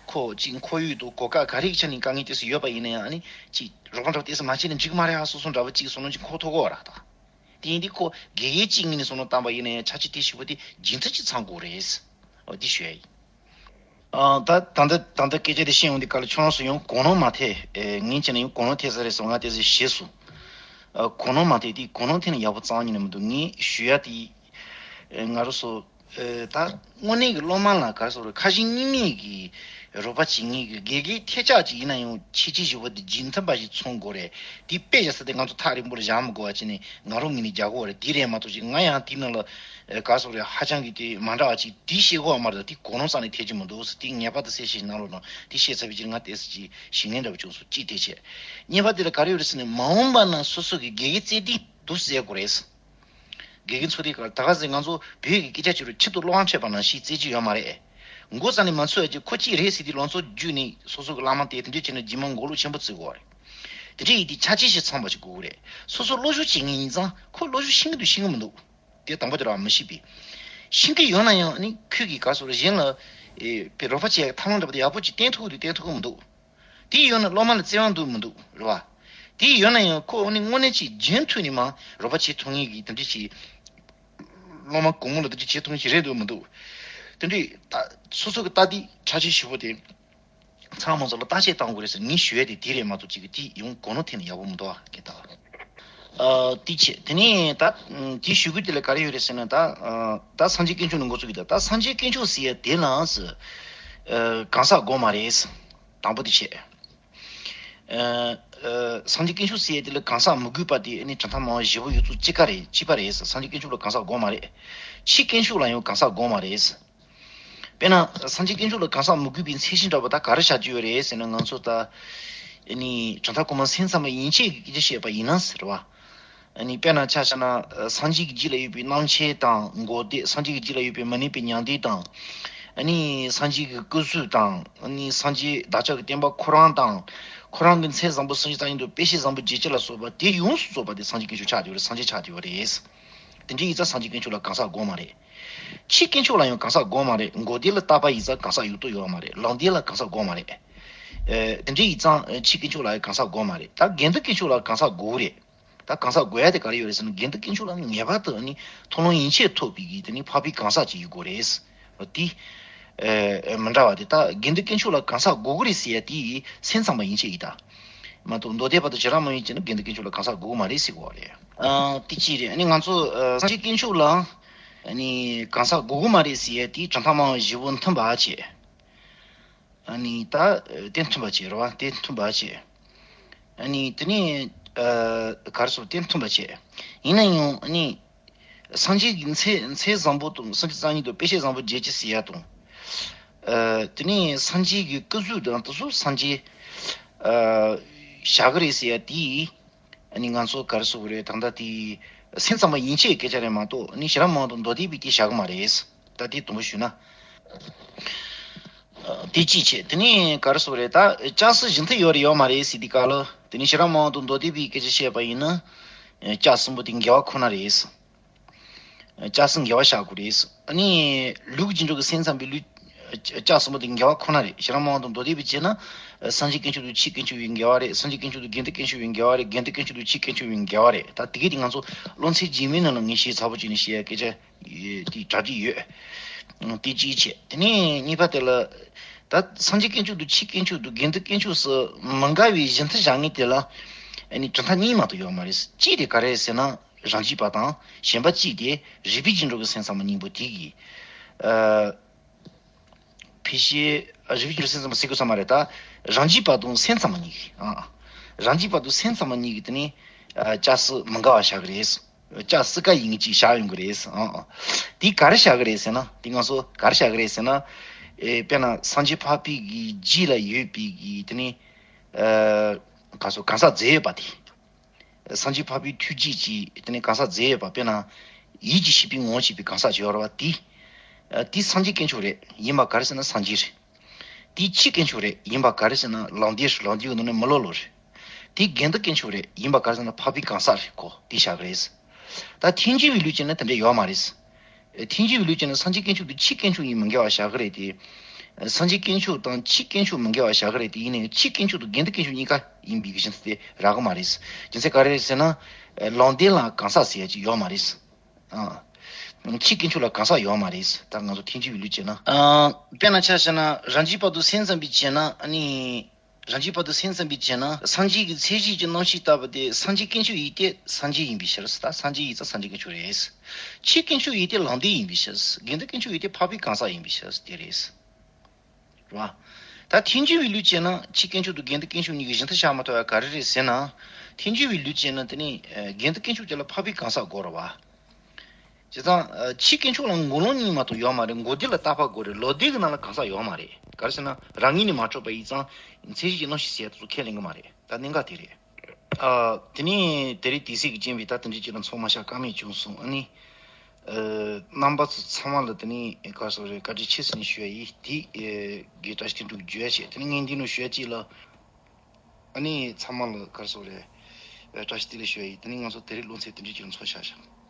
ཁོ་ཅིག་ཁོར་ཡུག་དང་གོ་སྐབས་ག་རེ་ཡི་ཆ་ནས་དཀའ་ངལ་ཏོག་ཙམ་ཡོད་པ་ཡིན་ན་ཡང་། ཨ་ནི་ཅིག་རོགས་པ་འདྲ་པོ་ཏོག་ཙམ་མ་བྱས་ན་འགྲིག་གི་མ་རེད་ཨ། སོ་སོ་འདྲ་པོ་ཅིག་བསམ་བློ་ཅིག་འཁོར་ཐུབ་ཀྱི་ཡོད་རེད་ད། དེ་ཡིན་དུས་ཁོ་དགེ་རྒན་གཅིག་ངོས་ནས་བསམ་བློ་བཏང་པ་ཡིན་ན་ཡང་ཆ་རྐྱེན་དེ་བཞི་པོ་དེ་རྒྱུན་མཐུད་ཅིག་ཚང་དགོས་རེད། འོ་དེ་ཞུ་ཡ་ཡིན། ཨ། ད་ད་ལྟ་ད་ལྟ་སྐད་ཆ་དེ་བཤད་ཡོང་དུས་ག་ལ་ཁྱོད་རང་ཚོ་ཡང་གོ་ནོར་མ་ཐེབས། ཨེ། ངས་བྱས་ན་ཡང་གོ་ནོར་ཐེབས་ས་རེད་བསམ། ང་དེ་ཚོ་ཞེད་སོང་། ཨ། གོ་ནོར་མ་ཐེབས་དེ། གོ་ནོར་ཐེབས་ན་ཡག་པོ་རྩ་བ་ཉིད་ནས་མི་འདུག་ངས་ཞུ་ཡ་དེ། ཨེ། ང་རང་ཚོ། ཨེ། ད་དངོས་གནས་ཀྱི་སློབ་མ་ལ་ག་རེ་ཟེར་དགོས་རེད། ཁ་ཞེ་གཉིས་མེད་ཀྱི་རོགས་པ་བྱེད་མཁན་གྱི་དགེ་རྒན་ཐད་ཆག་ཅིག་ཡིན་ན་ཡང་ཆེ་ཆེ་ཞེ་པོ་དེ་རྒྱུན་མཐུད་པ་ཞིག་ཚང་དགོས་རེད། དེ་དཔེ་བཞག་ས་དེ་ང་ཚོ་ཐག་རིང་པོ་ལ་བཞག་མི་དགོས་པ་བྱས་ནས་ང་རང་ངོས་ནས་རྒྱག་དགོས་རེད། དེ་རེད་མ་གཏོགས་ཅིག་ང་ཡང་དེའི་ནང་ལ། ཨེ། ག་རེ་ཟེར་དགོས་རེད། ཧ་ཅང་གི་དེ་མ་འདྲ་བ་ཅིག་དེ་ཤེས་དགོས་པ་མ་རེད། དེ་གོ་ནོར་རྩ་ནས་ཐེབས་ཀྱི་མི་འདུག་ཟེར། དེ་ངེས་པར་དུ་གསལ་བཤད་གནང་རོགས་གནང་། དེ་བཤད་ཚར་བའི་རྗེས་ང་ཏོག་ཙམ་ཅིག་ཞིག་ངན་འདྲ་པོ་བྱུང་སོང་། གཅིག་དེ་བྱས། གཉིས་པ་དེ་ལ་ག་རེ་ཡོད་རེད་ཟེར་ན། མ་འོངས་པ་ན་སོ་སོ་གི་དགེ་རྒན་རྩེ་གདན་དུ་ཟེར་དགོས་རེད། དགེ་རྒན་ཚོ་དེ་ག་ད་ག་ཟེ་ང་ཚོ་བོད་ཀྱི་སྐད་ཆ་བྱས་རུང་ཁྱི་དང་གླུ་དབྱངས་འཕྲད་པ་ནང་བཞིན་རྩེ་གཅིག་ཡོད་མ་རེད། མགོ་རྩ་ནས་མ་ཚོས་ཀྱི་ཁོ་གཅིག་རེད་ཟེར་དུས་ལང་ཚོ་བརྒྱུད་ནས་སོ་སོ་གི་བླ་མ་དེ་དེ་འདྲས་བྱས་ན་རྗེས་མ་མགོ་ལོག་ཆེན་པོ་བརྩི་དགོས་རེད། དེ་འདྲས་ཡིན་དུས་ཆ་རྐྱེན་ཞིག་ཚང་བ་ཞིག་དགོས་རེད། སོ་སོ་བློ་ཤུགས་བྱེད་མཁན་ཡིན་ཙང་ཁོ་བློ་ཤུགས་ཤིང་གི་འདུག་ཤིང་གི་མི་འདུག་དེ་དང་པོ་དེ་རང་མི་ཤེས་པས། ཤེས་ཀྱི་ཡོད་ན་ཡང་ནི་ཁོས་ཀྱིས་ག་རེ་ཟེར་དགོས་རེད། གཞན་ལ། ཨེ། བོད་རོགས་པ་བྱེད་ཡག་ཐབས་ལམ་འདྲ་པོ་དེ་ཡག་པོ་ཅིག་བསྟན་ཐུབ་ཀྱི་འདུག་བསྟན་ཐུབ་ཀྱི་མི་འདུག་དེ་ཡོད་ན་སློབ་མ་ལ་བརྩེ་བ་འདུག་མི་འདུག་རེད་བ། དེ་ཡོད་ན་ཡང་ཁོ་ནི་དངོས་གནས་ཅིག་རྒྱུན་མཐུད་ནས་མ་རོགས་པ་བྱེད་ཐུབ་ངེས་ཀྱི་དེ་འདྲ་ཅིག་སློབ་མ་གུང་མོ་ལ་དེ་འདྲ་བྱེད་ཐུབ་ངེས་ཅིག་རེད་འདུག་མི་འདུག་དེ་འདྲའི་ད་སོ་སོ་གི་ལྟ་དེ་ཆ་ཆེ་ཞུ་བོ་དེ། ཚང་མ་ཚོ་ལ་བརྟག་དཔྱད་གཏང་དགོས་རེད་ཟེར་ངས་ཞུ་ཡས་དེ་དེ་རེད་མ་གཏོགས་ཅིག་གི་དེ་ཡོང་གོ་ནོར་ཐེབས་ན་ཡག་པོ་མི་འདུག་ཨ། ངས་ལྟ་བ། ཨ། དེ་བྱས། དེ་ནས་ད་དེ་ཞུ་དགོས་དེ་ལ་ག་རེ་ཡོད་རེད་ཟེར་ན། ད་ཨ། ད་སངས་རྒྱས་དཀོན་མཆོག་ནས་འགོ་ཚུགས་ཀྱི་འདུག་ད་སངས་རྒྱས་དཀོན་མཆོག་ཟེར་ཡས་དེ་ལ་ཟེར། ཨ། གང་ཟག་དགོས་མ་རེད་ཟེར། དང་པོ་དེ་བྱས། ཨ། ཨ། སངས་རྒྱས་དཀོན་མཆོག་ཟེར་ཡས་དེ་ལ་གང་ཟག་མི་དགོས་པ་དེ་ནི་གྲུབ་མཐའ་སྨྲ་བ་བཞི་པོ་ཡོངས་རྫོགས་གཅིག་པ་རེད། གཅིག་པ་རེད་ཟེར། སངས་རྒྱས་དཀོན་མཆོག་ལ་གང་ཟག་དགོས་མ་རེད། ཆོས་དཀོན་མཆོག་ལ་ཡང་གང་ཟག་དགོས་མ་རེད་ཟེར། དཔེར་ན་སངས་རྒྱས་དཀོན་མཆོག་ལ་གང་ཟག་མི་དགོས་པའི་མཚན་གཞི་འདྲ་པོ་ད་ག་རེ་བཞག་རྒྱུ་ཡོད་རེད་ཟེར་ན། ང་ཚོ་ད་ཨ་ནི་གྲུབ་མཐའ་གོང་མ་སེམས་ཙམ་པ་ཡན་ཆད་ཀྱི་སྐད་ཆ་བཤད་པ་ཡིན་ན་ཟེར་བ། ཨ་ནི་དཔེར་ན་ཆ་བཞག་ན་སངས་རྒྱས་ཀྱི་རྒྱུད་ལ་ཡོད་པའི་རྣམ་མཁྱེན་དང་མགོ་བདེ། སངས་རྒྱས་ཀྱི་རྒྱུད་ལ་ཡོད་པའི་མི་གནས་པའི་མྱང་འདས་དང་། ཨ་ནི་སངས་རྒྱས་ཀྱི་སྐུ་གཟུགས་དང་། ཨ་ནི་སངས་རྒྱས་བདག་ཅག་གི་བསྟན་པ་ཁོ་རང་དང་། ཁོ་རང་གི་མཚན་བཟང་པོ་སུམ་ཅུ་རྩ་གཉིས་དང་དཔེ་བྱད་བཟང་པོ་བརྒྱད་ཅུ་ལ་སོགས་པ་དེ་ཡོངས་སུ་རྫོགས་པ་དེ་སངས་རྒྱས་དཀོན་མཆོག་ཆགས་ཡོད་རེད། སངས་རྒྱས་ཆགས་ཡོད་རེད། དེ་འདྲའི་ཡིན་ཙང་སངས་རྒྱས་དཀོན་མཆོག་ལ་གང་ཟག་དགོས་མ་རེད། ཕྱིའི་དཀོན་མཆོག་ལ་ཡང་གང་ཟག་དགོས་མ་རེད། མགོ་བདེ་ལ་བཏགས་པ་ཡིན་ཙང་གང་ཟག་ཡོད་དོ་ཡོད་མ་རེད། ལག་བདེ་ལ་གང་ཟག་དགོས་མ་རེད། ཨེ། དེ་འདྲའི་ཡིན་ཙང་ཨེ། ཕྱིའི་དཀོན་མཆོག་ལ་ཡང་གང་ཟག་དགོས་མ་རེད། ད་དགེ་འདུན་དཀོན་མཆོག་ལ་གང་ཟག་དགོས་རེད། ད་གང་ཟག་དགོས་ཡ་དེ་ག་རེ་ཡོད་རེད་ཟེར་ན། དགེ་འདུན་དཀོན་མཆོག་ལ་ངེས་པར་དུ་ནི་མཐོང་ལམ་ཡན་ཆད་ཐོབ་པའི་གི་དེ་ནི་འཕགས་པའི་གང་ཟག་ཅིག་ཡིན་དགོས་རེད། དེ་ཨེ། མི་འདྲ་བ་དེ། ད་དགེ་འདུན་དཀོན་མཆོག་ལ་གང་ཟག་དགོས་ཀྱི་རེད་ཟེར་ཡ་དེ་སེམས་ཙམ་པ་ཡན་ཆད་ཡིན་ད། མ་གཏོགས་མདོ་སྡེ་པ་དང་བྱེ་བྲག་སྨྲ་བ་ཡན་ཆད་ནི་དགེ་འདུན་དཀོན་མཆོག་ལ་གང་ཟག་དགོས་ཀྱི་མ་རེད་ཟེར་གོ་བ་རེད། ཨང་། དེ་གཅིག་རེད། ཨ་ནི་ང་ཚོ་ཨ། སངས་རྒྱས་དཀོན་མཆོག་ལ་ཨ་ནི་གང་ཟག་དགོས་ཀྱི་མ་རེད་ཟེར་ཡ་དེ་གྲུབ་མཐའ་སྨྲ་བ་བཞི་པོ་མཐུན་པ་བྱས། ཨ་ནི་ད་དེ་མཐུན་པ་བྱས་རེད་བ། དེ་མཐུན་པ་བྱས། ཨ་ནི་དེ་ནས་ཨ། ག་རེ་ཟེར། དེ་མཐུན་པ་བྱས། ཡིན་ན་ཡང་ཨ་ནི་སངས་རྒྱས་ཀྱི་མཚན། མཚན་བཟང་པོ་དང་། སུམ་ཅུ་རྩ་གཉིས་དང་དཔེ་བྱད་བཟང་པོ་བརྒྱད་ཅུ་ཟེར་ཡ་དང་། ཨ། དེ་ནས་སངས་རྒྱས་ཀྱི་སྐུ་གཟུགས་དང་། དེ་ཚོ་སངས་རྒྱས་ཨ། བཞག་གི་རེད་ཟེར་ཡ་དེ། ཨ་ནི་ང་ཚོ་ག་རེ་ཟེར་དགོས་རེད། ད་ལྟ་དེ་སེམས་ཙམ་པ་ཡན་ཆད་ཀྱི་སྐད་ཆ་རེད་མ་གཏོགས། ཨ་ནི་ཤེས་རབ་སྨྲ་བ་དང་མདོ་སྡེ་པས་དེ་བཞག་གི་མ་རེད། ད་དེ་དང་པོ་ཞུས་ན། དེ་གཅིག་བྱས། དེ་ནས་ག་རེ་ཟེར་དགོས་རེད། ད་ལྕགས་སྲེག་གཞན་དུ་ཡོད་རེད་ཡོད་མ་རེད་ཟེར་དུས་སྐབས་ལ། དེ་ནས་ཤེས་རབ་སྨྲ་བ་དང་མདོ་སྡེ་པའི་སྐད་ཆ་བཤད་པ་ཡིན་ན། ལྕགས་གསུམ་པོ་དེ་དགེ་བ་ཁོ་ན་རེད། ལྕགས་གསུམ་དགེ་བ་བཞག་དགོས་རེད། ཨ་ནི་ལུགས་ཀྱི་འགྲོ་གི་སེམས་ཙམ་པའི་ལུགས། ལྕགས་གསུམ་པོ་དེ་དགེ་བ་ཁོ་ན་རེད། ཤེས་རབ་སྨྲ་བ་དང་མདོ་སྡེ་པས་བྱས་ན། སངས་རྒྱས་དཀོན་མཆོག་དང་ཕྱིའི་དཀོན་མཆོག་པའི་དགེ་བ་རེད། སངས་རྒྱས་དཀོན་མཆོག་དང་དགེ་འདུན་དཀོན་མཆོག་པའི་དགེ་བ་རེད། དགེ་འདུན་དཀོན་མཆོག་དང་ཕྱིའི་དཀོན་མཆོག་པའི་དགེ་བ་རེད། ད་དེ་གས་དེ་ང་ཚོ་སློབ་ཚན་རྗེས་མའི་ནང་ལ་ངས་ཞིབ་ཚགས་པོ་བྱས་ནས་བཤད་ཡ་སྐད་ཆ་དེ་གྲ་སྒྲིག་ཡོད། དེ་གཅིག་བྱས། དེ་ནས་གཉིས་པ་དེ་ལ། ད་སངས་རྒྱས་དཀོན་མཆོག་དང་ཕྱིའི་དཀོན་མཆོག་དང་དགེ་འདུན་དཀོན་མཆོག་སུ་མི་འགལ་བའི་གཞི་མཐུན་བཞག་མཁན་དེ་ལ་ཨ་ནི་གྲུབ་མཐའ་གཉིས་མ་གཏོགས་ཡོད་མ་རེད། གཅིག་དེ་ག་རེ་ཟེར་ན། རང་རྒྱུད་པ་དང་། གཞན་པ་གཅིག་དེ་རིགས་པས་རྒྱུ་འགྲོ་གི་སེམས་ཙམ་པ་གཉིས་པོ་དེ་གི། ཨ། ཕལ་ཆེར་རིགས་པས་རྒྱུ་འགྲོ་སེམས་ཙམ་པ་ཟེར་དགོས་ས་མ་རེད། ད་རང་རྒྱུད་པ་དང་སེམས་ཙམ་པ་གཉིས་ཀྱི། ཨ། རང་རྒྱུད་པ་དང་སེམས་ཙམ་པ་གཉིས་ཀྱི་དེ་ནི་ཨ། ལྕགས་སྲེག་མི་འགལ་བ་བཞག་གི་རེད། ལྕགས་སྲེག་ག་ཡིན་གཅིག་བཞག་ཡོང་གི་རེད། ཨ། ཨ། དེ་ག་རེ་བཞག་གི་རེད་ཟེར་ན། དེ་ང་ཚོ་ག་རེ་བཞག་གི་རེད་ཟེར་ན། ཨེ། དཔེར་ན་སངས་རྒྱས་འཕགས་པའི་གི་རྒྱུད་ལ་ཡོད་པའི་གི་དེ་ནི་ཨ། ག་ཚོད་གང་ཟག་རྫས་ཡོད་པ་དེ། སངས་རྒྱས་འཕགས་པའི་ཐུགས་རྒྱུད་ཀྱི་དེ་ནི་གང་ཟག་རྫས་ཡོད་པ། དཔེར་ན་ཡིད་ཀྱི་ཤེས་པའི་ངོ་བོ་བྱས་པའི་གང་ཟག་ཅིག་ཡོད་རེད་བ། དེ་དེ་སངས་རྒྱས་དཀོན་མཆོག་རེད། ཡིན་པ་ག་རེ་ཟེར་ན་སངས་རྒྱས་རེད། དེ་ཕྱིའི་དཀོན་མཆོག་རེད། ཡིན་པ་ག་རེ་ཟེར་ན་ལམ་བདེ་རེད། ལམ་བདེའི་ནང་ནས་མི་ལོག་ལོ་རེད། དེ་དགེ་འདུན་དཀོན་མཆོག་རེད། ཡིན་པ་ག་རེ་ཟེར་ན་འཕགས་པའི་གང་ཟག་རེད། ཁོ་དེ་བཞག་གི་རེད། ད་ཐལ་འགྱུར་བའི་ལུགས་བྱས་ན་དེ་འདྲ་ཡོད་མ་རེད། ཐལ་འགྱུར་བའི་ལུགས་བྱས་ན་སངས་རྒྱས་དཀོན་མཆོག་དང་ཕྱིའི་དཀོན་མཆོག་གཉིས་མི་འགལ་བ་བཞག་གི་རེད་དེ། སངས་རྒྱས་དཀོན་མཆོག་དང་ཕྱིའི་དཀོན་མཆོག་མི་འགལ་བ་བཞག་གི་རེད་དེ། ཡིན་ནའི་ཕྱིའི་དཀོན་མཆོག་དང་དགེ་འདུན་དཀོན་མཆོག་གཉིས་ཀ་ཡིན་པའི་གཞི་མཐུན་དེ་རག་གི་མ་རེད། རྒྱུ་མཚན་ག་རེ་རེད་ཟེར་ན། ལམ་བདེ་ལ་གང་ཟག་ཟེར་ཡ་ཅིག་ཡོད་མ་རེད། ཨ། ཕྱིའི་དཀོན་མཆོག་ལ་གང་ཟག་ཡོད་མ་རེད། ད་ང་ཚོ་ཐལ་འགྱུར་བའི་ལུགས་བྱས་ན། ཨ། དཔེར་ན་ཆ་བཞག་ན་རང་རྒྱུད་པ་དང་སེམས་ཙམ་པས་བྱས་ན། ཨ་ནི། རང་རྒྱུད་པ་དང་སེམས་ཙམ་པས་བྱས་ན། སངས་རྒྱས་ཀྱི་མཚན་གཞི་གི་རྣམ་ཤེས་ལྟ་བུ་དེ་སངས་རྒྱས་དཀོན་མཆོག་ཡིན་ཏེ་སངས་རྒྱས་ཡིན་པའི་ཕྱིར། ད་སངས་རྒྱས་ཡིན་ཙང་སངས་རྒྱས་དཀོན་མཆོག་རེད། ཕྱིའི་དཀོན་མཆོག་ཡིན་ཏེ་ལམ་བདེ་ཡིན་པའི་ཕྱིར། དགེ་འདུན་དཀོན་མཆོག་ཡིན་ཏེ་འཕགས་པའི་གང་ཟག་ཡིན་པའི་ཕྱིར་དེ་རེད། རེད་བ། ད་ཐལ་འགྱུར་བའི་ལུགས་བྱས་ན་ཕྱིའི་དཀོན་མཆོག་དང་དགེ་འདུན་དཀོན་མཆོག་གཉིས་ཀྱི་གཞི་མཐུན་བཞག་མ་ཐུབ་པ་ག་རེ་རེད་ཟེར་ན། ཐལ་འགྱུར་བའི་ལུགས་བྱས་ན་དེ་ནི་དགེ་འདུན་དཀོན་མཆོག་དེ་ལ་འཕགས་པའི་གང་ཟག་དགོས་རེད་བ། བྱས་ཙང་། ཨ། ཕྱིའི་དཀོན་མཆོག་ལ་མགོ་ལོག་གཉིས་མ་གཏོགས་ཡོད་མ་རེད། མགོ་བདེ་ལ་བཏགས་པ་དགོས་རེད། ལོག་བདེ་གི་ནང་ལ་གང་ཟག་ཡོད་མ་རེད། ག་རེ་ཟེར་ན་རང་ངོས་ནས་མ་གྲུབ་པ་ཡིན་ཙང་མཚན་གཞི་གི་རྣམ་ཤེས་ཟེར་ཡ་དེ་ཚོ་ཁས་ལེན་གི་མ་རེད། ད་གནད་འགག་དེ་རེད། ཨ། དེ་ནས་དེ་རིང་དུས་ཚོད་ཀྱི་རྐྱེན་པས་ད་དེ་འདྲའི་ཅིག་ལ་ཚང་མ་བཤད་ཀ་མེད་བྱུང་སོང་། ཨ་ནི། ཨ། རྣམ་པ་ཚོ་ཚང་མ་ལ་དེ་ནས་ག་རེ་ཟེར་རེད། བཀའ་དྲིན་ཆེ་ཟེར་ནས་ཞུ་ཡ་ཡིན། དེ་ཨེ་གི་བཀྲ་ཤིས་དོན་གྲུབ་བརྗོད་ཡ་བྱས། དེ་ནས་ངས་འདི་ནས་ཞུ་ཡ་ཅིག་ལ། ཨ་ནི་ཚང་མ་ལ་ག་རེ་ཟེར་རེད། བཀྲ་ཤིས་བདེ་ལེགས་ཞུ་ཡ་ཡིན། དེ་ནས་ང་ཚོ་དེ་རིང་སློབ་ཚན་དེ་འདྲའི་ཅིག་ལ་ཚང་མ་བཤད་བཞག